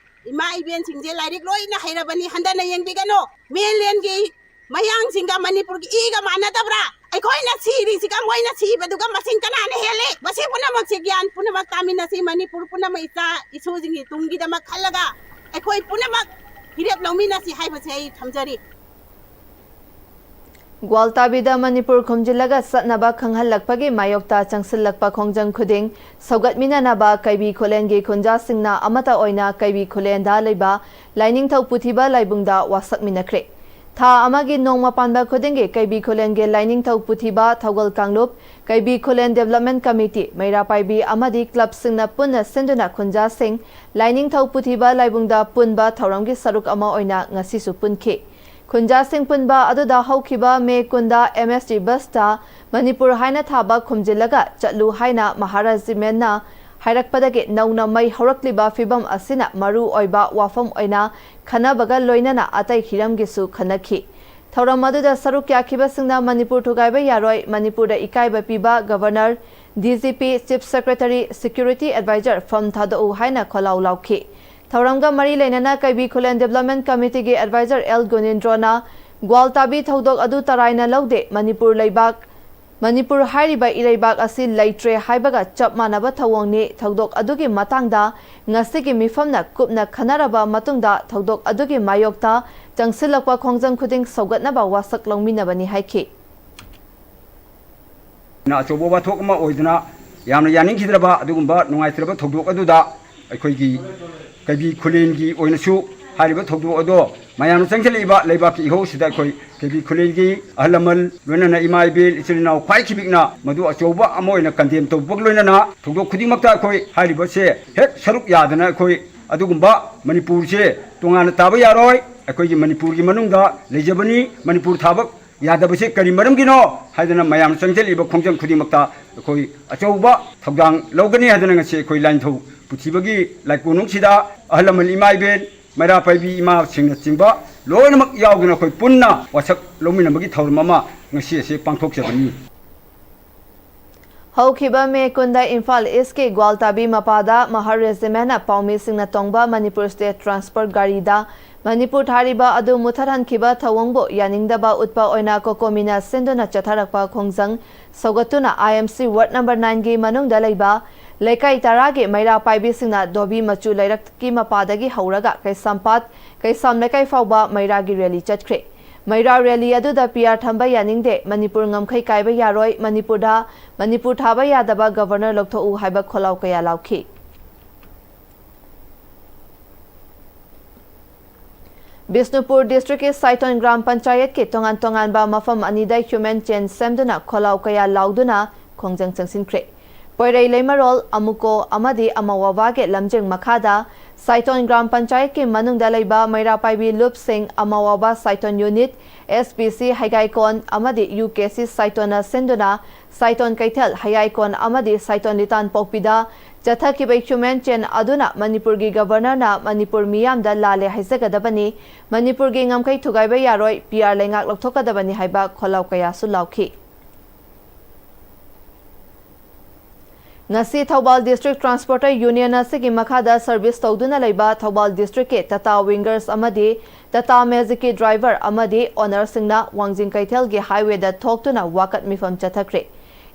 ꯏꯃꯥ ꯏꯕꯦꯟꯁꯤꯡꯁꯦ ꯂꯥꯏꯔꯤꯛ ꯂꯣꯏꯅ ꯍꯩꯔꯕꯅꯤ, ꯍꯟꯊꯅ ꯌꯦꯡꯕꯤꯒꯅꯨ꯫ ꯃꯦꯟꯂꯦꯟꯒꯤ ꯃꯌꯥꯡꯁꯤꯡꯒ ꯃꯅꯤꯄꯨꯔꯒꯤ ꯏꯒ ꯃꯥꯟꯅꯗꯕ꯭ꯔꯥ? ꯑꯩꯈꯣꯏꯅ ꯁꯤꯔꯤꯁꯤꯒ ꯃꯣꯏꯅ ꯁꯤꯕꯗꯨꯒ ꯃꯁꯤꯡ ꯀꯅꯥꯅ ꯍꯦꯜꯂꯤ? ꯃꯁꯤ ꯄꯨꯝꯅꯃꯛꯁꯤ ꯒ꯭ꯌꯥꯟ ꯄꯨꯝꯅꯃꯛ ꯇꯥꯃꯤꯟꯅꯁꯤ꯫ ꯃꯅꯤꯄꯨꯔ ꯄꯨꯝꯅꯃꯛ ꯏꯆꯥ ꯏꯁꯨꯁꯤꯡꯒꯤ ꯇꯨꯡꯒꯤꯗꯃꯛ ꯈꯜꯂꯒ ꯑꯩꯈꯣꯏ ꯄꯨꯝꯅꯃꯛ ꯐꯤꯔꯦꯞ ꯂꯧꯃꯤꯟꯅꯁꯤ ꯍꯥꯏꯕꯁꯦ ꯑꯩ ꯊꯝꯖꯔꯤ꯫ ꯒ꯭ꯋꯥꯜꯇꯥꯕꯤꯗ ꯃꯅꯤꯄꯨꯔ ꯈꯨꯝꯖꯤꯜꯂꯒ ꯆꯠꯅꯕ ꯈꯪꯍꯜꯂꯛꯄꯒꯤ ꯃꯥꯌꯣꯛꯇ ꯆꯪꯁꯤꯜꯂꯛꯄ ꯈꯣꯡꯖꯪ ꯈꯨꯗꯤꯡ ꯁꯧꯒꯠꯃꯤꯟꯅꯅꯕ ꯀꯩꯕꯤ ꯈꯨꯂꯦꯟꯒꯤ ꯈꯨꯟꯖꯥꯁꯤꯡꯅ ꯑꯃꯠꯇ ꯑꯣꯏꯅ ꯀꯩꯕꯤ ꯈꯨꯂꯦꯟꯗ ꯂꯩꯕ ꯂꯥꯏꯅꯤꯡꯊꯧ ꯄꯨꯊꯤꯕ ꯂꯥꯏꯕꯨꯡꯗ ꯋꯥꯁꯛꯃꯤꯟꯅꯈ꯭ꯔꯦ꯫ ꯊꯥ ꯑꯃꯒꯤ ꯅꯣꯡꯃ ꯄꯥꯟꯕ ꯈꯨꯗꯤꯡꯒꯤ ꯀꯩꯕꯤ ꯈꯨꯂꯦꯟꯒꯤ ꯂꯥꯏꯅꯤꯡꯊꯧ ꯄꯨꯊꯤꯕ ꯊꯧꯒꯜ ꯀꯥꯡꯂꯨꯞ, ꯀꯩꯕꯤ ꯈꯨꯂꯦꯟ ꯗꯦꯕꯂꯞꯃꯦꯟ ꯀꯃꯤꯇꯤ, ꯃꯩꯔꯥ ꯄꯥꯏꯕꯤ ꯑꯃꯗꯤ ꯀ꯭ꯂꯕꯁꯤꯡꯅ ꯄꯨꯟꯅ ꯁꯤꯟꯗꯨꯅ ꯈꯨꯟꯖꯥꯁꯤꯡ ꯂꯥꯏꯅꯤꯡꯊꯧ ꯄꯨꯊꯤꯕ ꯂꯥꯏꯕꯨꯡꯗ ꯄꯨꯟꯕ ꯊꯧꯔꯝꯒꯤ ꯁꯔꯨꯛ ꯑꯃ ꯑꯣꯏꯅ ꯉꯁꯤꯁꯨ ꯄꯨꯟꯈꯤ꯫ ꯈꯨꯟꯖꯥꯁꯤꯡ ꯄꯨꯟꯕ ꯑꯗꯨꯗ ꯍꯧꯈꯤꯕ ꯃꯦ ꯀꯨꯟꯗ ꯑꯦꯝ ꯑꯦꯁ ꯇꯤ ꯕꯁꯇ ꯃꯅꯤꯄꯨꯔ ꯍꯥꯏꯅ ꯊꯥꯕ ꯈꯨꯝꯖꯤꯜꯂꯒ ꯆꯠꯂꯨ ꯍꯥꯏꯅ ꯃꯍꯥꯔꯥꯖ ꯖꯤꯃꯦꯟꯅ ꯍꯥꯏꯔꯛꯄꯗꯒꯤ ꯅꯧꯅ ꯃꯩ ꯍꯧꯔꯛꯂꯤꯕ ꯐꯤꯕꯝ ꯑꯁꯤꯅ ꯃꯔꯨ ꯑꯣꯏꯕ ꯋꯥꯐꯝ ꯑꯣꯏꯅ ꯈꯟꯅꯕꯒ ꯂꯣꯏꯅꯅ ꯑꯇꯩ ꯍꯤꯔꯝꯒꯤꯁꯨ ꯈꯟꯅꯈꯤ꯫ ꯊꯧꯔꯝ ꯑꯗꯨꯗ ꯁꯔꯨꯛ ꯌꯥꯈꯤꯕꯁꯤꯡꯅ ꯃꯅꯤꯄꯨꯔ ꯊꯨꯒꯥꯏꯕ ꯌꯥꯔꯣꯏ, ꯃꯅꯤꯄꯨꯔꯗ ꯏꯀꯥꯏꯕ ꯄꯤꯕ governor, D G P, chief secretary, security advisor ꯐꯝ ꯊꯥꯗꯣꯛꯎ ꯍꯥꯏꯅ ꯈꯣꯜꯂꯥꯎ ꯂꯥꯎꯈꯤ꯫ ꯊꯧꯔꯝꯒ ꯃꯔꯤ ꯂꯩꯅꯅ ꯀꯩꯕꯤ ꯈꯨꯂꯦꯟ ꯗꯦꯕꯂꯞꯃꯦꯟ ꯀꯃꯤꯇꯤꯒꯤ ꯑꯦꯗꯚꯥꯏꯖꯔ ꯑꯦꯜ ꯒꯣꯅꯤꯟꯗ꯭ꯔꯣꯅ ꯒ꯭ꯋꯥꯜꯇꯥꯕꯤ ꯊꯧꯗꯣꯛ ꯑꯗꯨ ꯇꯔꯥꯏꯅ ꯂꯧꯗꯦ, ꯃꯅꯤꯄꯨꯔ ꯂꯩꯕꯥꯛ, ꯃꯅꯤꯄꯨꯔ ꯍꯥꯏꯔꯤꯕ ꯏꯔꯩꯕꯥꯛ ꯑꯁꯤ ꯂꯩꯇ꯭ꯔꯦ ꯍꯥꯏꯕꯒ ꯆꯞ ꯃꯥꯟꯅꯕ ꯊꯧꯑꯣꯡꯅꯤ꯫ ꯊꯧꯗꯣꯛ ꯑꯗꯨꯒꯤ ꯃꯇꯥꯡꯗ ꯉꯁꯤꯒꯤ ꯃꯤꯐꯝꯅ ꯀꯨꯞꯅ ꯈꯟꯅꯔꯕ ꯃꯇꯨꯡꯗ ꯊꯧꯗꯣꯛ ꯑꯗꯨꯒꯤ ꯃꯥꯌꯣꯛꯇ ꯆꯪꯁꯤꯜꯂꯛꯄ ꯈꯣꯡꯖꯪ ꯈꯨꯗꯤꯡ ꯁꯧꯒꯠꯅꯕ ꯋꯥꯁꯛ ꯂꯧꯃꯤꯟꯅꯕꯅꯤ ꯍꯥꯏꯈꯤ꯫ ꯑꯆꯧꯕ ꯋꯥꯊꯣꯛ ꯑꯃ ꯑꯣꯏꯗꯨꯅ ꯌꯥꯝꯅ ꯌꯥꯅꯤꯡꯈꯤꯗ꯭ꯔꯕ ꯑꯗꯨꯒꯨꯝꯕ ꯅꯨꯡꯉꯥꯏꯇ꯭ꯔꯕ ꯊꯧꯗꯣꯛ ꯑꯗꯨꯗ ꯑꯩꯈꯣꯏꯒꯤ ꯀꯩꯕꯤ ꯈꯨꯂꯦꯟꯒꯤ ꯑꯣꯏꯅꯁꯨ ꯍꯥꯏꯔꯤꯕ ꯊꯧꯗꯣꯛ ꯑꯗꯣ ꯃꯌꯥꯝꯅ ꯆꯪꯁꯤꯜꯂꯛꯏꯕ ꯂꯩꯕꯥꯛꯀꯤ ꯏꯍꯧꯁꯤꯗ ꯑꯩꯈꯣꯏ ꯀꯩꯕꯤ ꯈꯨꯂꯦꯟꯒꯤ ꯑꯍꯜ ꯂꯃꯟ ꯂꯣꯏꯅꯅ ꯏꯃꯥ ꯏꯕꯦꯜ ꯏꯆꯤꯜ ꯏꯅꯥꯎ ꯈ꯭ꯋꯥꯏ ꯈꯤꯕꯤꯛꯅ ꯃꯗꯨ ꯑꯆꯧꯕ ꯑꯃ ꯑꯣꯏꯅ ꯀꯟꯗꯦꯝ ꯇꯧꯕꯒ ꯂꯣꯏꯅꯅ ꯊꯧꯗꯣꯛ ꯈꯨꯗꯤꯡꯃꯛꯇ ꯑꯩꯈꯣꯏ ꯍꯥꯏꯔꯤꯕꯁꯦ ꯍꯦꯛ ꯁꯔꯨꯛ ꯌꯥꯗꯅ ꯑꯩꯈꯣꯏ ꯑꯗꯨꯒꯨꯝꯕ ꯃꯅꯤꯄꯨꯔꯁꯦ ꯇꯣꯉꯥꯟꯅ ꯇꯥꯕ ꯌꯥꯔꯣꯏ꯫ ꯑꯩꯈꯣꯏꯒꯤ ꯃꯅꯤꯄꯨꯔꯒꯤ ꯃꯅꯨꯡꯗ ꯂꯩꯖꯕꯅꯤ꯫ ꯃꯅꯤꯄꯨꯔ ꯊꯥꯕ ꯌꯥꯗꯕꯁꯦ ꯀꯔꯤ ꯃꯔꯝꯒꯤꯅꯣ ꯍꯥꯏꯗꯅ ꯃꯌꯥꯝ ꯆꯪꯁꯤꯜꯂꯤꯕ ꯈꯣꯡꯖꯪ ꯈꯨꯗꯤꯡꯃꯛꯇ ꯑꯩꯈꯣꯏ ꯑꯆꯧꯕ ꯊꯧꯗꯥꯡ ꯂꯧꯒꯅꯤ ꯍꯥꯏꯗꯅ ꯉꯁꯤ ꯑꯩꯈꯣꯏ ꯂꯥꯏꯅꯤꯡꯊꯧ ꯄꯨꯊꯤꯕꯒꯤ ꯂꯥꯏꯀꯣꯅꯨꯡꯁꯤꯗ ꯑꯍꯜ ꯂꯃꯟ ꯏꯃꯥ ꯏꯕꯦꯟ ꯃꯩꯔꯥ ꯄꯥꯏꯕꯤ ꯏꯃꯥꯁꯤꯡꯅꯆꯤꯡꯕ ꯂꯣꯏꯅꯃꯛ ꯌꯥꯎꯗꯨꯅ ꯑꯩꯈꯣꯏ ꯄꯨꯟꯅ ꯋꯥꯁꯛ ꯂꯧꯃꯤꯟꯅꯕꯒꯤ ꯊꯧꯔꯝ ꯑꯃ ꯉꯁꯤ ꯑꯁꯤ ꯄꯥꯡꯊꯣꯛꯆꯕꯅꯤ꯫ ꯍꯧꯈꯤꯕ ꯃꯦ ꯀꯨꯟꯗ ꯏꯝꯐꯥꯜ ꯏꯁꯀꯤ ꯒ꯭ꯋꯥꯜꯇꯥꯕꯤ ꯃꯄꯥꯗ ꯃꯍꯥꯔ ꯔꯦꯖꯤꯃꯦꯟꯅ ꯄꯥꯎꯃꯤꯁꯤꯡꯅ ꯇꯣꯡꯕ ꯃꯅꯤꯄꯨꯔ ꯁ꯭ꯇꯦꯠ ꯇ꯭ꯔꯥꯟꯁꯄꯣꯔꯠ ꯒꯥꯔꯤꯗ ꯃꯅꯤꯄꯨꯔ ꯊꯥꯔꯤꯕ ꯑꯗꯨ ꯃꯨꯠꯊꯠꯍꯟꯈꯤꯕ ꯊꯧꯑꯣꯡꯕꯨ ꯌꯥꯅꯤꯡꯗꯕ ꯎꯠꯄ ꯑꯣꯏꯅ ꯀꯣꯀꯣꯃꯤꯅ ꯁꯤꯟꯗꯨꯅ ꯆꯠꯊꯔꯛꯄ ꯈꯣꯡꯖꯪ ꯁꯧꯒꯠꯇꯨꯅ ꯑꯥꯏ ꯑꯦꯝ ꯁꯤ ꯋꯥꯔꯗ ꯅꯝꯕꯔ ꯅꯥꯏꯟꯒꯤ ꯃꯅꯨꯡꯗ ꯂꯩꯕ ꯂꯩꯀꯥꯏ ꯇꯔꯥꯒꯤ ꯃꯩꯔꯥ ꯄꯥꯏꯕꯤꯁꯤꯡꯅ ꯙꯣꯕꯤ ꯃꯆꯨ ꯂꯩꯔꯛꯀꯤ ꯃꯄꯥꯗꯒꯤ ꯍꯧꯔꯒ ꯀꯩꯁꯥꯝꯄꯥꯠ, ꯀꯩꯁꯥꯝ ꯂꯩꯀꯥꯏ ꯐꯥꯎꯕ ꯃꯩꯔꯥꯒꯤ ꯔꯦꯂꯤ ꯆꯠꯈ꯭ꯔꯦ꯫ ꯃꯩꯔꯥ ꯔꯦꯂꯤ ꯑꯗꯨꯗ ꯄꯤ ꯑꯥꯔ ꯊꯝꯕ ꯌꯥꯅꯤꯡꯗꯦ, ꯃꯅꯤꯄꯨꯔ ꯉꯝꯈꯩ ꯀꯥꯏꯕ ꯌꯥꯔꯣꯏ, ꯃꯅꯤꯄꯨꯔꯗ ꯃꯅꯤꯄꯨꯔ ꯊꯥꯕ ꯌꯥꯗꯕ ꯒꯕꯔꯅꯔ ꯂꯧꯊꯣꯛꯎ ꯍꯥꯏꯕ ꯈꯣꯜꯂꯥꯎ ꯀꯌꯥ ꯂꯥꯎꯈꯤ꯫ ꯕꯤꯁꯅꯨꯄꯨꯔ ꯗꯤꯁꯇ꯭ꯔꯤꯛꯀꯤ ꯁꯥꯏꯇꯣꯟ ꯒ꯭ꯔꯥꯝ ꯄꯟꯆꯥꯌꯠꯀꯤ ꯇꯣꯉꯥꯟ ꯇꯣꯉꯥꯟꯕ ꯃꯐꯝ ꯑꯅꯤꯗ ꯍ꯭ꯌꯨꯃꯦꯟ ꯆꯦꯟ ꯁꯦꯝꯗꯨꯅ ꯈꯣꯜꯂꯥꯎ ꯀꯌꯥ ꯂꯥꯎꯗꯨꯅ ꯈꯣꯡꯖꯪ ꯆꯪꯁꯤꯟꯈ꯭ꯔꯦ꯫ ꯄꯣꯏꯔꯩ ꯂꯩꯃꯔꯣꯜ, ꯑꯃꯨꯀꯣ ꯑꯃꯗꯤ ꯑꯃꯋꯥꯕꯥꯒꯤ ꯂꯝꯖꯤꯡ ꯃꯈꯥꯗ ꯁꯥꯏꯇꯣꯟ ꯒ꯭ꯔꯥꯝ ꯄꯟꯆꯥꯌꯠꯀꯤ ꯃꯅꯨꯡꯗ ꯂꯩꯕ ꯃꯩꯔꯥ ꯄꯥꯏꯕꯤ ꯂꯨꯞꯁꯤꯡ, ꯑꯃꯋꯥꯕꯥ ꯁꯥꯏꯇꯣꯟ ꯌꯨꯅꯤꯠ, ꯑꯦꯁ ꯄꯤ ꯁꯤ ꯍꯩꯒꯥꯏꯀꯣꯟ ꯑꯃꯗꯤ ꯌꯨ ꯀꯦ ꯁꯤ ꯁꯥꯏꯇꯣꯟꯅ ꯁꯤꯟꯗꯨꯅ ꯁꯥꯏꯇꯣꯟ ꯀꯩꯊꯦꯜ, ꯍꯩꯌꯥꯏꯀꯣꯟ ꯑꯃꯗꯤ ꯁꯥꯏꯇꯣꯟ ꯂꯤꯇꯥꯟ ꯄꯣꯛꯄꯤꯗ ꯆꯠꯊꯈꯤꯕ ꯍ꯭ꯌꯨꯃꯦꯟ ꯆꯦꯟ ꯑꯗꯨꯅ ꯃꯅꯤꯄꯨꯔꯒꯤ ꯒꯕꯔꯅꯔꯅ ꯃꯅꯤꯄꯨꯔ ꯃꯤꯌꯥꯝꯗ ꯂꯥꯜꯂꯦ ꯍꯥꯏꯖꯒꯗꯕꯅꯤ, ꯃꯅꯤꯄꯨꯔꯒꯤ ꯉꯝꯈꯩ ꯊꯨꯒꯥꯏꯕ ꯌꯥꯔꯣꯏ, ꯄꯤ ꯑꯥꯔ ꯂꯩꯉꯥꯛ ꯂꯧꯊꯣꯛꯀꯗꯕꯅꯤ ꯍꯥꯏꯕ ꯈꯣꯜꯂꯥꯎ ꯀꯌꯥꯁꯨ ꯂꯥꯎꯈꯤ꯫ ꯉꯁꯤ ꯊꯧꯕꯥꯜ ꯗꯤꯁꯇ꯭ꯔꯤꯛ ꯇ꯭ꯔꯥꯟꯁꯄꯣꯔꯇꯔ ꯌꯨꯅꯤꯌꯟ ꯑꯁꯤꯒꯤ ꯃꯈꯥꯗ ꯁꯔꯚꯤꯁ ꯇꯧꯗꯨꯅ ꯂꯩꯕ ꯊꯧꯕꯥꯜ ꯗꯤꯁꯇ꯭ꯔꯤꯛꯀꯤ ꯇꯥꯇꯥ ꯋꯤꯡꯒꯔꯁ ꯑꯃꯗꯤ ꯇꯥꯇꯥ ꯃꯦꯖꯤꯛꯀꯤ ꯗ꯭ꯔꯥꯏꯚꯔ ꯑꯃꯗꯤ ꯑꯣꯅꯔꯁꯤꯡꯅ ꯋꯥꯡꯖꯤꯡ ꯀꯩꯊꯦꯜꯒꯤ ꯍꯥꯏꯋꯦꯗ ꯊꯣꯛꯇꯨꯅ ꯋꯥꯀꯠ ꯃꯤꯐꯝ ꯆꯠꯊꯈ꯭ꯔꯦ꯫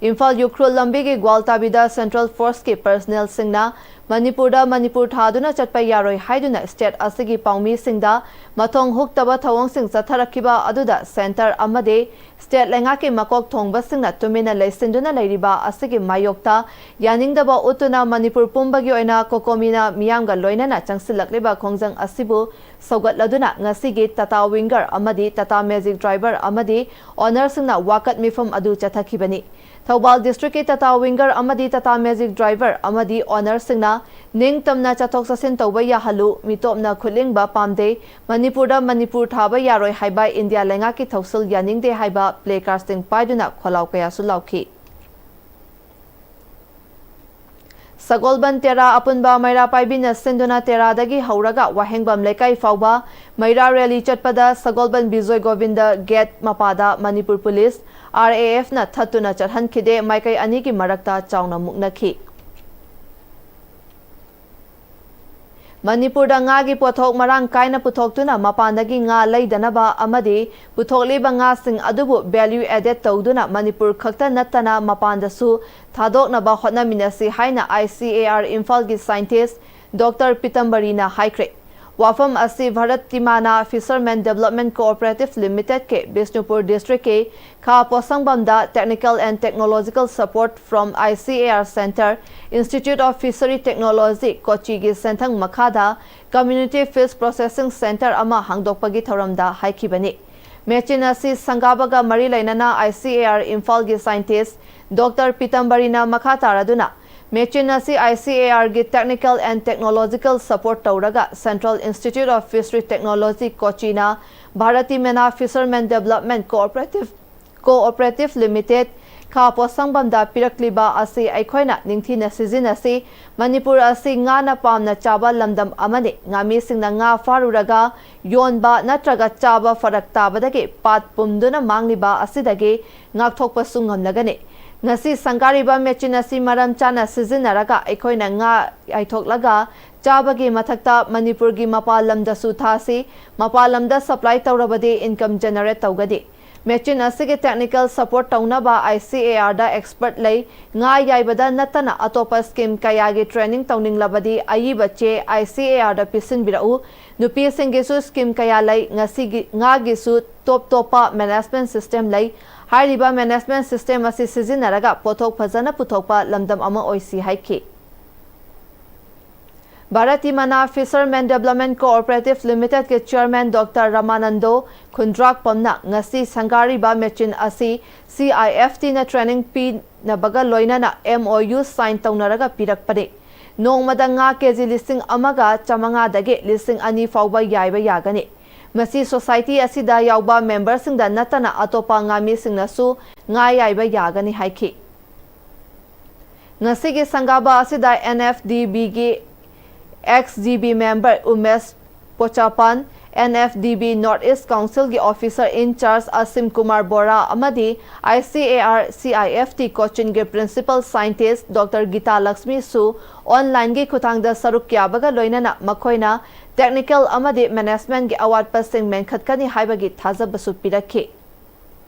ꯏꯝꯐꯥꯜ ꯎꯈ꯭ꯔꯨꯜ ꯂꯝꯕꯤꯒꯤ ꯒ꯭ꯋꯥꯜꯇꯥꯕꯤꯗ ꯁꯦꯟꯇ꯭ꯔꯦꯜ ꯐꯣꯔꯁꯀꯤ ꯄꯔꯁꯅꯦꯜꯁꯤꯡꯅ ꯃꯅꯤꯄꯨꯔꯗ ꯃꯅꯤꯄꯨꯔ ꯊꯥꯗꯨꯅ ꯆꯠꯄ ꯌꯥꯔꯣꯏ ꯍꯥꯏꯗꯨꯅ ꯁ꯭ꯇꯦꯠ ꯑꯁꯤꯒꯤ ꯄꯥꯎꯃꯤꯁꯤꯡꯗ ꯃꯊꯣꯡ ꯍꯨꯛꯇꯕ ꯊꯧꯑꯣꯡꯁꯤꯡ ꯆꯠꯊꯔꯛꯈꯤꯕ ꯑꯗꯨꯗ ꯁꯦꯟꯇꯔ ꯑꯃꯗꯤ ꯁ꯭ꯇꯦꯠ ꯂꯩꯉꯥꯛꯀꯤ ꯃꯀꯣꯛ ꯊꯣꯡꯕꯁꯤꯡꯅ ꯇꯨꯃꯤꯟꯅ ꯂꯩꯁꯤꯟꯗꯨꯅ ꯂꯩꯔꯤꯕ ꯑꯁꯤꯒꯤ ꯃꯥꯌꯣꯛꯇ ꯌꯥꯅꯤꯡꯗꯕ ꯎꯠꯇꯨꯅ ꯃꯅꯤꯄꯨꯔ ꯄꯨꯝꯕꯒꯤ ꯑꯣꯏꯅ ꯀꯣꯀꯣꯃꯤꯅ ꯃꯤꯌꯥꯝꯒ ꯂꯣꯏꯅꯅ ꯆꯪꯁꯤꯜꯂꯛꯂꯤꯕ ꯈꯣꯡꯖꯪ ꯑꯁꯤꯕꯨ ꯁꯧꯒꯠꯂꯗꯨꯅ ꯉꯁꯤꯒꯤ ꯇꯥꯇꯥ ꯋꯤꯡꯒꯔ ꯑꯃꯗꯤ ꯇꯥꯇꯥ ꯃꯦꯖꯤꯛ ꯗ꯭ꯔꯥꯏꯚꯔ ꯑꯃꯗꯤ ꯑꯣꯅꯔꯁꯤꯡꯅ ꯋꯥꯀꯠ ꯃꯤꯐꯝ ꯑꯗꯨ ꯆꯠꯊꯈꯤꯕꯅꯤ꯫ ꯊꯧꯕꯥꯜ ꯗꯤꯁꯇ꯭ꯔꯤꯛꯀꯤ ꯇꯥꯇꯥ ꯋꯤꯡꯒꯔ ꯑꯃꯗꯤ ꯇꯥꯇꯥ ꯃꯦꯖꯤꯛ ꯗ꯭ꯔꯥꯏꯚꯔ ꯑꯃꯗꯤ ꯑꯣꯅꯔꯁꯤꯡꯅ ꯅꯤꯡꯇꯝꯅ ꯆꯠꯊꯣꯛ ꯆꯠꯁꯤꯟ ꯇꯧꯕ ꯌꯥꯍꯜꯂꯨ, ꯃꯤꯇꯣꯞꯅ ꯈꯨꯠꯂꯤꯡꯕ ꯄꯥꯝꯗꯦ, ꯃꯅꯤꯄꯨꯔꯗ ꯃꯅꯤꯄꯨꯔ ꯊꯥꯕ ꯌꯥꯔꯣꯏ ꯍꯥꯏꯕ ꯏꯟꯗꯤꯌꯥ ꯂꯩꯉꯥꯛꯀꯤ ꯊꯧꯁꯤꯜ ꯌꯥꯅꯤꯡꯗꯦ ꯍꯥꯏꯕ ꯄ꯭ꯂꯦ ꯀꯥꯔꯗꯁꯤꯡ ꯄꯥꯏꯗꯨꯅ ꯈꯣꯜꯂꯥꯎ ꯀꯌꯥꯁꯨ ꯂꯥꯎꯈꯤ꯫ ꯁꯒꯣꯜꯕꯟ ꯇꯦꯔꯥ ꯑꯄꯨꯟꯕ ꯃꯩꯔꯥ ꯄꯥꯏꯕꯤꯅ ꯁꯤꯟꯗꯨꯅ ꯇꯦꯔꯥꯗꯒꯤ ꯍꯧꯔꯒ ꯋꯥꯍꯦꯡꯕꯝ ꯂꯩꯀꯥꯏ ꯐꯥꯎꯕ ꯃꯩꯔꯥ ꯔꯦꯂꯤ ꯆꯠꯄꯗ ꯁꯒꯣꯜꯕꯟ ꯕꯤꯖꯣꯏ ꯒꯣꯕꯤꯟꯗ ꯒꯦꯠ ꯃꯄꯥꯗ ꯃꯅꯤꯄꯨꯔ ꯄꯨꯂꯤꯁ, ꯑꯥꯔ ꯑꯦ ꯑꯦꯐꯅ ꯊꯠꯇꯨꯅ ꯆꯠꯍꯟꯈꯤꯗꯦ꯫ ꯃꯥꯏꯀꯩ ꯑꯅꯤꯒꯤ ꯃꯔꯛꯇ ꯆꯥꯎꯅ ꯃꯨꯛꯅꯈꯤ꯫ ꯃꯅꯤꯄꯨꯔꯗ ꯉꯥꯒꯤ ꯄꯣꯠꯊꯣꯛ ꯃꯔꯥꯡ ꯀꯥꯏꯅ ꯄꯨꯊꯣꯛꯇꯨꯅ ꯃꯄꯥꯟꯗꯒꯤ ꯉꯥ ꯂꯩꯗꯅꯕ ꯑꯃꯗꯤ ꯄꯨꯊꯣꯛꯂꯤꯕ ꯉꯥꯁꯤꯡ ꯑꯗꯨꯕꯨ value added ꯇꯧꯗꯨꯅ ꯃꯅꯤꯄꯨꯔ ꯈꯛꯇ ꯅꯠꯇꯅ ꯃꯄꯥꯟꯗꯁꯨ ꯊꯥꯗꯣꯛꯅꯕ ꯍꯣꯠꯅꯃꯤꯟꯅꯁꯤ ꯍꯥꯏꯅ I C A R ꯏꯝꯐꯥꯜꯒꯤ scientist Doctor ꯄꯤꯇꯝꯕꯔꯤꯅ ꯍꯥꯏꯈ꯭ꯔꯦ꯫ ꯋꯥꯐꯝ ꯑꯁꯤ ꯚꯥꯔꯠꯇꯤꯃꯥꯅꯥ Fishermen Development Cooperative Limitedꯀꯤ ꯕꯤꯁꯅꯨꯄꯨꯔ districtꯀꯤ ꯈꯥ ꯄꯣꯠꯁꯪꯕꯝꯗ Technical and Technological Support from I C A R Centre, Institute of Fishery Technology, ꯀꯣꯆꯤꯒꯤ ꯁꯦꯟꯊꯪ ꯃꯈꯥꯗ Community Fish Processing Centre ꯑꯃ ꯍꯥꯡꯗꯣꯛꯄꯒꯤ ꯊꯧꯔꯝꯗ ꯍꯥꯏꯈꯤꯕꯅꯤ꯫ ꯃꯦꯆꯤꯟ ꯑꯁꯤ ꯁꯪꯒꯥꯕꯒ ꯃꯔꯤ ꯂꯩꯅꯅ I C A R ꯏꯝꯐꯥꯜꯒꯤ scientist Doctor ꯄꯤꯇꯝꯕꯔꯤꯅ ꯃꯈꯥ ꯇꯥꯔꯗꯨꯅ, ꯃꯦꯆꯤꯟ ꯑꯁꯤ I C A Rꯒꯤ Technical and Technological Support ꯇꯧꯔꯒ Central Institute of Fishery Technology ꯀꯣꯆꯤꯅ ꯚꯥꯔꯇꯤꯃꯥꯅꯥ Fishermen Development Cooperative, Cooperative Limited, ꯈꯥ ꯄꯣꯠꯁꯪꯕꯝꯗ ꯄꯤꯔꯛꯂꯤꯕ ꯑꯁꯤ ꯑꯩꯈꯣꯏꯅ ꯅꯤꯡꯊꯤꯅ ꯁꯤꯖꯤꯟꯅꯁꯤ꯫ ꯃꯅꯤꯄꯨꯔ ꯑꯁꯤ ꯉꯥꯅ ꯄꯥꯝꯅ ꯆꯥꯕ ꯂꯝꯗꯝ ꯑꯃꯅꯤ꯫ ꯉꯥꯃꯤꯁꯤꯡꯅ ꯉꯥ ꯐꯥꯔꯨꯔꯒ ꯌꯣꯟꯕ ꯅꯠꯇ꯭ꯔꯒ ꯆꯥꯕ ꯐꯔꯛ ꯇꯥꯕꯗꯒꯤ ꯄꯥꯠ ꯄꯨꯝꯗꯨꯅ ꯃꯥꯡꯂꯤꯕ ꯑꯁꯤꯗꯒꯤ ꯉꯥꯛꯊꯣꯛꯄꯁꯨ ꯉꯝꯂꯒꯅꯤ꯫ ꯉꯁꯤ ꯁꯪꯒꯥꯔꯤꯕ ꯃꯦꯆꯤꯟ ꯑꯁꯤ ꯃꯔꯝ ꯆꯥꯅ ꯁꯤꯖꯤꯟꯅꯔꯒ ꯑꯩꯈꯣꯏꯅ ꯉꯥ ꯌꯥꯏꯊꯣꯛꯂꯒ ꯆꯥꯕꯒꯤ ꯃꯊꯛꯇ ꯃꯅꯤꯄꯨꯔꯒꯤ ꯃꯄꯥꯟ ꯂꯝꯗꯁꯨ ꯊꯥꯁꯤ꯫ ꯃꯄꯥꯟ ꯂꯝꯗ supply ꯇꯧꯔꯕꯗꯤ income generate ꯇꯧꯒꯅꯤ꯫ ꯃꯦꯆꯤꯟ ꯑꯁꯤꯒꯤ technical support ꯇꯧꯅꯕ I C A Rꯗ expert ꯂꯩ꯫ ꯉꯥ ꯌꯥꯏꯕꯗ ꯅꯠꯇꯅ ꯑꯇꯣꯞꯄ scheme ꯀꯌꯥꯒꯤ training ꯇꯧꯅꯤꯡꯂꯕꯗꯤ ꯑꯏꯕ ꯆꯦ I C A Rꯗ ꯄꯤꯁꯤꯟꯕꯤꯔꯛꯎ꯫ ꯅꯨꯄꯤꯁꯤꯡꯒꯤꯁꯨ scheme ꯀꯌꯥ ꯂꯩ꯫ ꯉꯁꯤꯒꯤ ꯉꯥꯒꯤꯁꯨ ꯇꯣꯞ ꯇꯣꯞꯄ management system ꯂꯩ꯫ ꯍꯥꯏꯔꯤꯕ management system ꯑꯁꯤ ꯁꯤꯖꯤꯟꯅꯔꯒ ꯄꯣꯠꯊꯣꯛ ꯐꯖꯅ ꯄꯨꯊꯣꯛꯄ ꯂꯝꯗꯝ ꯑꯃ ꯑꯣꯏꯁꯤ ꯍꯥꯏꯈꯤ꯫ ꯚꯥꯔꯇꯤꯃꯥꯅꯥ Fishermen Development Cooperative Limitedꯀꯤ chairman Doctor ꯔꯃꯥꯅꯟꯗꯣ ꯈꯨꯟꯗ꯭ꯔꯥꯛꯄꯝꯅ ꯉꯁꯤ ꯁꯪꯒꯥꯔꯤꯕ ꯃꯦꯆꯤꯟ ꯑꯁꯤ C I F Tꯅ training ꯄꯤꯅꯕꯒ ꯂꯣꯏꯅꯅ M O U sign ꯇꯧꯅꯔꯒ ꯄꯤꯔꯛꯄꯅꯤ꯫ ꯅꯣꯡꯃꯗ ꯉꯥ ꯀꯦꯖꯤ ꯂꯤꯁꯤꯡ ꯑꯃꯒ ꯆꯥꯃꯉꯥꯗꯒꯤ ꯂꯤꯁꯤꯡ ꯑꯅꯤ ꯐꯥꯎꯕ ꯌꯥꯏꯕ ꯌꯥꯒꯅꯤ꯫ ꯃꯁꯤ society ꯑꯁꯤꯗ ꯌꯥꯎꯕ memberꯁꯤꯡꯗ ꯅꯠꯇꯅ ꯑꯇꯣꯞꯄ ꯉꯥꯃꯤꯁꯤꯡꯅꯁꯨ ꯉꯥ ꯌꯥꯏꯕ ꯌꯥꯒꯅꯤ ꯍꯥꯏꯈꯤ꯫ ꯉꯁꯤꯒꯤ ꯁꯪꯒꯥꯕ ꯑꯁꯤꯗ N F D Bꯒꯤ ex G B member Umesh ꯄꯣꯆꯥꯄꯥꯟ, N F D B North East Council ꯒꯤ officer in charge ꯑꯁꯤꯝ ꯀꯨꯃꯥꯔ ꯕꯣꯔꯥ ꯑꯃꯗꯤ I C A R C I F T ꯀꯣꯆꯤꯟꯒꯤ principal scientist Doctor ꯒꯤꯇꯥ ꯂꯛꯁꯃꯤꯁꯨ online ꯒꯤ ꯈꯨꯠꯊꯥꯡꯗ ꯁꯔꯨꯛ ꯌꯥꯕꯒ ꯂꯣꯏꯅꯅ ꯃꯈꯣꯏꯅ technical ꯑꯃꯗꯤ management ꯒꯤ ꯑꯋꯥꯠꯄꯁꯤꯡ ꯃꯦꯟꯈꯠꯀꯅꯤ ꯍꯥꯏꯕꯒꯤ ꯊꯥꯖꯕꯁꯨ ꯄꯤꯔꯛꯈꯤ꯫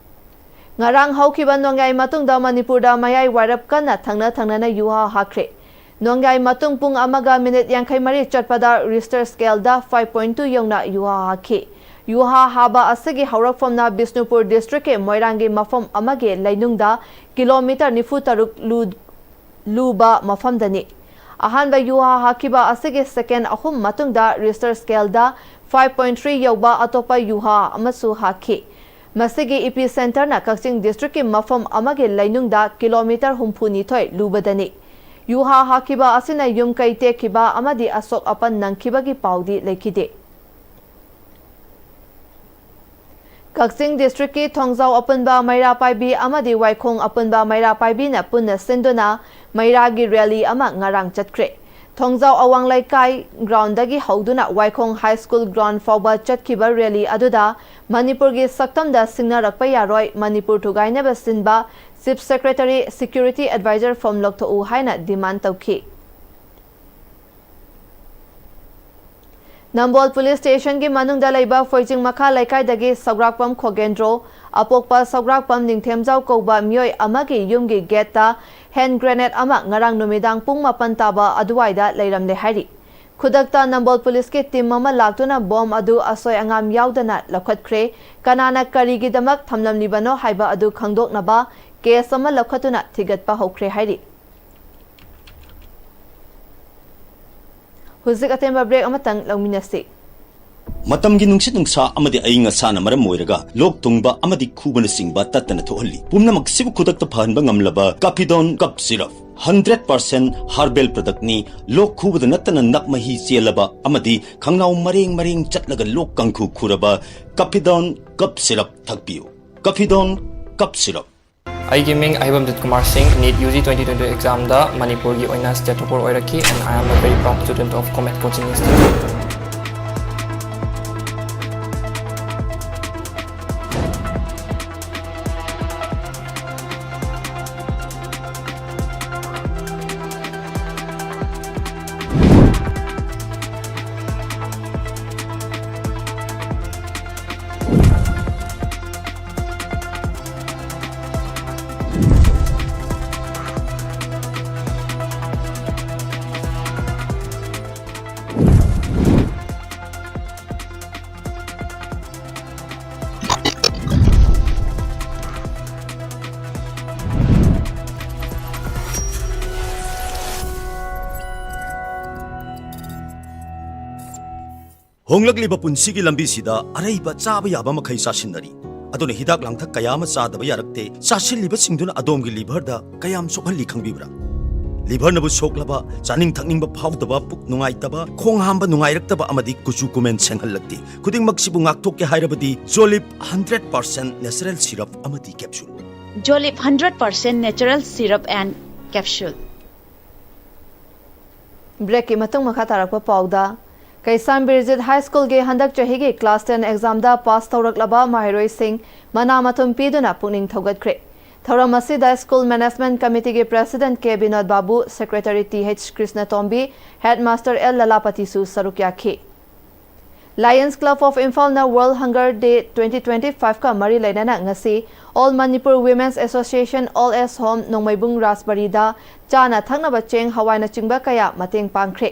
ꯉꯔꯥꯡ ꯍꯧꯈꯤꯕ ꯅꯣꯡꯌꯥꯏ ꯃꯇꯨꯡꯗ ꯃꯅꯤꯄꯨꯔꯗ ꯃꯌꯥꯏ ꯋꯥꯏꯔꯞ ꯀꯟꯅ ꯊꯪꯅ ꯊꯪꯅꯅ ꯌꯨꯍꯥ ꯍꯥꯈ꯭ꯔꯦ꯫ ꯅꯣꯡꯌꯥꯏ ꯃꯇꯨꯡ ꯄꯨꯡ ꯑꯃꯒ minute ꯌꯥꯡꯈꯩ ꯃꯔꯤ ꯆꯠꯄꯗ Richter scale ꯗ five point two ꯌꯧꯅ ꯌꯨꯍꯥ ꯍꯥꯈꯤ꯫ ꯌꯨꯍꯥ ꯍꯥꯕ ꯑꯁꯤꯒꯤ ꯍꯧꯔꯛꯐꯝꯅ ꯕꯤꯁꯅꯨꯄꯨꯔ district ꯀꯤ ꯃꯣꯏꯔꯥꯡꯒꯤ ꯃꯐꯝ ꯑꯃꯒꯤ ꯂꯩꯅꯨꯡꯗ kilometre ꯅꯤꯐꯨ ꯇꯔꯨꯛ ꯂꯨ-, ꯂꯨꯕ ꯃꯐꯝꯗꯅꯤ꯫ ꯑꯍꯥꯟꯕ ꯌꯨꯍꯥ ꯍꯥꯈꯤꯕ ꯑꯁꯤꯒꯤ second ꯑꯍꯨꯝ ꯃꯇꯨꯡꯗ Richter scale ꯗ five point three ꯌꯧꯕ ꯑꯇꯣꯞꯄ ꯌꯨꯍꯥ ꯑꯃꯁꯨ ꯍꯥꯈꯤ꯫ ꯃꯁꯤꯒꯤ epicentre ꯅ ꯀꯛꯆꯤꯡ district ꯀꯤ ꯃꯐꯝ ꯑꯃꯒꯤ ꯂꯩꯅꯨꯡꯗ kilometre ꯍꯨꯝꯐꯨ ꯅꯤꯊꯣꯏ ꯂꯨꯕꯗꯅꯤ꯫ ꯌꯨꯍꯥ ꯍꯥꯈꯤꯕ ꯑꯁꯤꯅ ꯌꯨꯝ ꯀꯩ ꯇꯦꯛꯈꯤꯕ ꯑꯃꯗꯤ ꯑꯁꯣꯛ ꯑꯄꯟ ꯅꯪꯈꯤꯕꯒꯤ ꯄꯥꯎꯗꯤ ꯂꯩꯈꯤꯗꯦ꯫ ꯀꯛꯆꯤꯡ district ꯀꯤ ꯊꯣꯡꯖꯥꯎ ꯑꯄꯨꯟꯕ ꯃꯩꯔꯥ ꯄꯥꯏꯕꯤ ꯑꯃꯗꯤ ꯋꯥꯏꯈꯣꯡ ꯑꯄꯨꯟꯕ ꯃꯩꯔꯥ ꯄꯥꯏꯕꯤꯅ ꯄꯨꯟꯅ ꯁꯤꯟꯗꯨꯅ ꯃꯩꯔꯥꯒꯤ rally ꯑꯃ ꯉꯔꯥꯡ ꯆꯠꯈ꯭ꯔꯦ꯫ ꯊꯣꯡꯖꯥꯎ ꯑꯋꯥꯡ ꯂꯩꯀꯥꯏ ground ꯗꯒꯤ ꯍꯧꯗꯨꯅ ꯋꯥꯏꯈꯣꯡ High School ground ꯐꯥꯎꯕ ꯆꯠꯈꯤꯕ rally ꯑꯗꯨꯗ ꯃꯅꯤꯄꯨꯔꯒꯤ ꯁꯛꯇꯝꯗ ꯁꯤꯡꯅꯔꯛꯄ ꯌꯥꯔꯣꯏ, ꯃꯅꯤꯄꯨꯔ ꯊꯨꯒꯥꯏꯅꯕ ꯁꯤꯟꯕ Chief Secretary, Security Advisor ꯐꯝ ꯂꯧꯊꯣꯛꯎ ꯍꯥꯏꯅ demand ꯇꯧꯈꯤ꯫ ꯅꯝꯕꯣꯜ police station ꯒꯤ ꯃꯅꯨꯡꯗ ꯂꯩꯕ ꯐꯣꯏꯖꯤꯡ ꯃꯈꯥ ꯂꯩꯀꯥꯏꯗꯒꯤ ꯁꯧꯒ꯭ꯔꯥꯛꯄꯝ ꯈꯣꯒꯦꯟꯗ꯭ꯔꯣ, ꯑꯄꯣꯛꯄ ꯁꯧꯒ꯭ꯔꯥꯛꯄꯝ ꯅꯤꯡꯊꯦꯝꯖꯥꯎ ꯀꯧꯕ ꯃꯤꯑꯣꯏ ꯑꯃꯒꯤ ꯌꯨꯝꯒꯤ gate ꯇ hand grenade ꯑꯃ ꯉꯔꯥꯡ ꯅꯨꯃꯤꯗꯥꯡ ꯄꯨꯡ ꯃꯥꯄꯟ ꯇꯥꯕ ꯑꯗꯨꯋꯥꯏꯗ ꯂꯩꯔꯝꯂꯦ ꯍꯥꯏꯔꯤ꯫ ꯈꯨꯗꯛꯇ ꯅꯝꯕꯣꯜ police ꯀꯤ team ꯑꯃ ꯂꯥꯛꯇꯨꯅ bomb ꯑꯗꯨ ꯑꯁꯣꯏ ꯑꯉꯥꯝ ꯌꯥꯎꯗꯅ ꯂꯧꯈꯠꯈ꯭ꯔꯦ꯫ ꯀꯅꯥꯅ ꯀꯔꯤꯒꯤꯗꯃꯛ ꯊꯝꯂꯝꯂꯤꯕꯅꯣ ꯍꯥꯏꯕ ꯑꯗꯨ ꯈꯪꯗꯣꯛꯅꯕ case ꯑꯃ ꯂꯧꯈꯠꯇꯨꯅ ꯊꯤꯒꯠꯄ ꯍꯧꯈ꯭ꯔꯦ ꯍꯥꯏꯔꯤ꯫ ꯍꯧꯖꯤꯛ ꯑꯇꯦꯟꯕ break ꯑꯃꯇꯪ ꯂꯧꯃꯤꯟꯅꯁꯤ꯫ ꯃꯇꯝꯒꯤ ꯅꯨꯡꯁꯤꯠ ꯅꯨꯡꯁꯥ ꯑꯃꯗꯤ ꯑꯏꯪ ꯑꯁꯥꯅ ꯃꯔꯝ ꯑꯣꯏꯔꯒ ꯂꯣꯛ ꯊꯨꯡꯕ ꯑꯃꯗꯤ ꯈꯨꯕꯅꯆꯤꯡꯕ ꯇꯠꯇꯅ ꯊꯣꯛꯍꯜꯂꯤ꯫ ꯄꯨꯝꯅꯃꯛꯁꯤꯕꯨ ꯈꯨꯗꯛꯇ ꯐꯍꯟꯕ ꯉꯝꯂꯕ Caphidone cough syrup, hundred percent herbal product ꯅꯤ꯫ ꯂꯣꯛ ꯈꯨꯕꯗ ꯅꯠꯇꯅ ꯅꯞ ꯃꯍꯤ ꯆꯦꯜꯂꯕ ꯑꯃꯗꯤ ꯈꯪꯅꯥꯎ ꯃꯔꯦꯡ ꯃꯔꯦꯡ ꯆꯠꯂꯒ ꯂꯣꯛ ꯀꯥꯡꯈꯨ ꯈꯨꯔꯕ Caphidone cough syrup ꯊꯛꯄꯤꯌꯨ꯫ Caphidone cough syrup꯫ ꯑꯩꯒꯤ ꯃꯤꯡ ꯑꯍꯩꯕꯝ ꯖꯤꯠ ꯀꯨꯃꯥꯔ ꯁꯤꯡ, NEET U G twenty twenty exam ꯗ ꯃꯅꯤꯄꯨꯔꯒꯤ ꯑꯣꯏꯅ state topper ꯑꯣꯏꯔꯛꯈꯤ, and I am a very proud student of Comet Coaching Institute. ꯍꯣꯡꯂꯛꯂꯤꯕ ꯄꯨꯟꯁꯤꯒꯤ ꯂꯝꯕꯤꯁꯤꯗ ꯑꯔꯩꯕ ꯆꯥꯕ ꯌꯥꯕ ꯃꯈꯩ ꯆꯥꯁꯤꯟꯅꯔꯤ꯫ ꯑꯗꯨꯅ ꯍꯤꯗꯥꯛ ꯂꯥꯡꯊꯛ ꯀꯌꯥ ꯑꯃ ꯆꯥꯗꯕ ꯌꯥꯔꯛꯇꯦ꯫ ꯆꯥꯁꯤꯜꯂꯤꯕꯁꯤꯡꯗꯨꯅ ꯑꯗꯣꯝꯒꯤ liverꯗ ꯀꯌꯥꯝ ꯁꯣꯛꯍꯜꯂꯤ ꯈꯪꯕꯤꯕ꯭ꯔꯥ? Liverꯅꯕꯨ ꯁꯣꯛꯂꯕ, ꯆꯥꯅꯤꯡ ꯊꯛꯅꯤꯡꯕ ꯐꯥꯎꯗꯕ, ꯄꯨꯛ ꯅꯨꯡꯉꯥꯏꯇꯕ, ꯈꯣꯡ ꯍꯥꯝꯕ ꯅꯨꯡꯉꯥꯏꯔꯛꯇꯕ ꯑꯃꯗꯤ ꯀꯨꯆꯨ ꯀꯨꯃꯦꯟ ꯁꯦꯡꯍꯜꯂꯛꯇꯦ꯫ ꯈꯨꯗꯤꯡꯃꯛꯁꯤꯕꯨ ꯉꯥꯛꯊꯣꯛꯀꯦ ꯍꯥꯏꯔꯕꯗꯤ Jolib hundred percent natural syrup ꯑꯃꯗꯤ capsule꯫ Jolib hundred percent natural syrup and capsule꯫ Breakꯀꯤ ꯃꯇꯨꯡ ꯃꯈꯥ ꯇꯥꯔꯛꯄ ꯄꯥꯎꯗ, ꯀꯩꯁꯥꯝ ꯕꯤꯔꯖꯤꯠ High Schoolꯒꯤ ꯍꯟꯗꯛ ꯆꯍꯤꯒꯤ class ten examꯗ pass ꯇꯧꯔꯛꯂꯕ ꯃꯍꯩꯔꯣꯏꯁꯤꯡ ꯃꯅꯥ ꯃꯊꯨꯝ ꯄꯤꯗꯨꯅ ꯄꯨꯛꯅꯤꯡ ꯊꯧꯒꯠꯈ꯭ꯔꯦ꯫ ꯊꯧꯔꯝ ꯑꯁꯤꯗ School Management Committeeꯒꯤ President K Binod Babu, Secretary T H ꯀ꯭ꯔꯤꯁꯅꯇꯣꯝꯕꯤ, Headmaster ꯑꯦꯜ ꯂꯂꯥꯄꯇꯤꯁꯨ ꯁꯔꯨꯛ ꯌꯥꯈꯤ꯫ Lions Club of Imphalꯅ World Hunger Day twenty twenty fiveꯀ ꯃꯔꯤ ꯂꯩꯅꯅ ꯉꯁꯤ All Manipur Women's Association, All As Home, ꯅꯣꯡꯃꯩꯕꯨꯡ ꯔꯥꯖꯕꯥꯔꯤꯗ ꯆꯥꯅ ꯊꯛꯅꯕ ꯆꯦꯡ, ꯍꯋꯥꯏꯅꯆꯤꯡꯕ ꯀꯌꯥ ꯃꯇꯦꯡ ꯄꯥꯡꯈ꯭ꯔꯦ꯫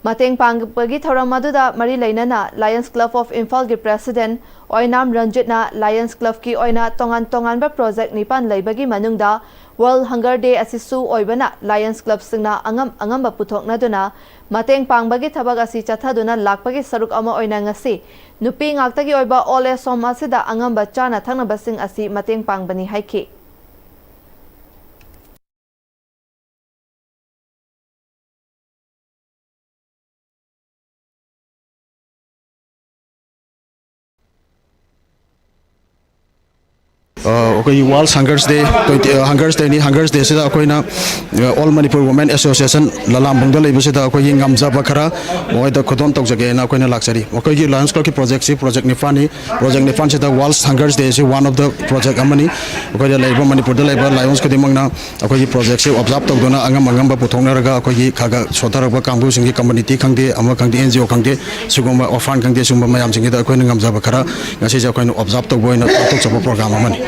ꯃꯇꯦꯡ ꯄꯥꯡꯕꯒꯤ ꯊꯧꯔꯝ ꯑꯗꯨꯗ ꯃꯔꯤ ꯂꯩꯅꯅ Lions Club of Imphalꯒꯤ President Oinam ꯔꯟꯖꯤꯠꯅ Lions Clubꯀꯤ ꯑꯣꯏꯅ ꯇꯣꯉꯥꯟ ꯇꯣꯉꯥꯟꯕ project ꯅꯤꯄꯥꯟ ꯂꯩꯕꯒꯤ ꯃꯅꯨꯡꯗ World Hunger Day ꯑꯁꯤꯁꯨ ꯑꯣꯏꯕꯅ Lions Clubꯁꯤꯡꯅ ꯑꯉꯝ ꯑꯉꯝꯕ ꯄꯨꯊꯣꯛꯅꯗꯨꯅ ꯃꯇꯦꯡ ꯄꯥꯡꯕꯒꯤ ꯊꯕꯛ ꯑꯁꯤ ꯆꯠꯊꯗꯨꯅ ꯂꯥꯛꯄꯒꯤ ꯁꯔꯨꯛ ꯑꯃ ꯑꯣꯏꯅ ꯉꯁꯤ ꯅꯨꯄꯤ ꯉꯥꯛꯇꯒꯤ ꯑꯣꯏꯕ All As Home ꯑꯁꯤꯗ ꯑꯉꯝꯕ ꯆꯥꯅ ꯊꯛꯅꯕꯁꯤꯡ ꯑꯁꯤ ꯃꯇꯦꯡ ꯄꯥꯡꯕꯅꯤ ꯍꯥꯏꯈꯤ꯫ ꯑ, ꯑꯩꯈꯣꯏꯒꯤ World Hungers Day twenty, ꯑ, Hungers Dayꯅꯤ꯫ Hungers Dayꯁꯤꯗ ꯑꯩꯈꯣꯏꯅ, ꯑ, All Manipur Women Association ꯂꯂꯥꯝꯕꯨꯡꯗ ꯂꯩꯕꯁꯤꯗ ꯑꯩꯈꯣꯏꯒꯤ ꯉꯝꯖꯕ ꯈꯔ ꯃꯣꯏꯗ ꯈꯨꯗꯣꯜ ꯇꯧꯖꯒꯦꯅ ꯑꯩꯈꯣꯏꯅ ꯂꯥꯛꯆꯔꯤ꯫ ꯑꯩꯈꯣꯏꯒꯤ Lions Clubꯀꯤ projectꯁꯤ project ꯅꯤꯄꯥꯟꯅꯤ꯫ Project ꯅꯤꯄꯥꯟꯁꯤꯗ World Hungers Dayꯁꯤ one of the project ꯑꯃꯅꯤ꯫ ꯑꯩꯈꯣꯏꯗ ꯂꯩꯔꯤꯕ, ꯃꯅꯤꯄꯨꯔꯗ ꯂꯩꯕ Lions ꯈꯨꯗꯤꯡꯃꯛꯅ ꯑꯩꯈꯣꯏꯒꯤ projectꯁꯤ observe ꯇꯧꯗꯨꯅ ꯑꯉꯝ ꯑꯉꯝꯕ ꯄꯨꯊꯣꯛꯅꯔꯒ ꯑꯩꯈꯣꯏꯒꯤ ꯈꯔ ꯈꯔ ꯁꯣꯠꯊꯔꯛꯄ ꯀꯥꯡꯕꯨꯁꯤꯡꯒꯤ community ꯈꯪꯗꯦ, ꯑꯃ ꯈꯪꯗꯦ, N G O ꯈꯪꯗꯦ, ꯁꯤꯒꯨꯝꯕ orphan ꯈꯪꯗꯦ, ꯁꯤꯒꯨꯝꯕ ꯃꯌꯥꯝꯁꯤꯡꯒꯤꯗ ꯑꯩꯈꯣꯏꯅ ꯉꯝꯖꯕ ꯈꯔ ꯉꯁꯤꯁꯦ ꯑꯩꯈꯣꯏꯅ observe ꯇꯧꯕ ꯑꯣꯏꯅ ꯄꯥꯡꯊꯣꯛꯆꯕ program ꯑꯃꯅꯤ꯫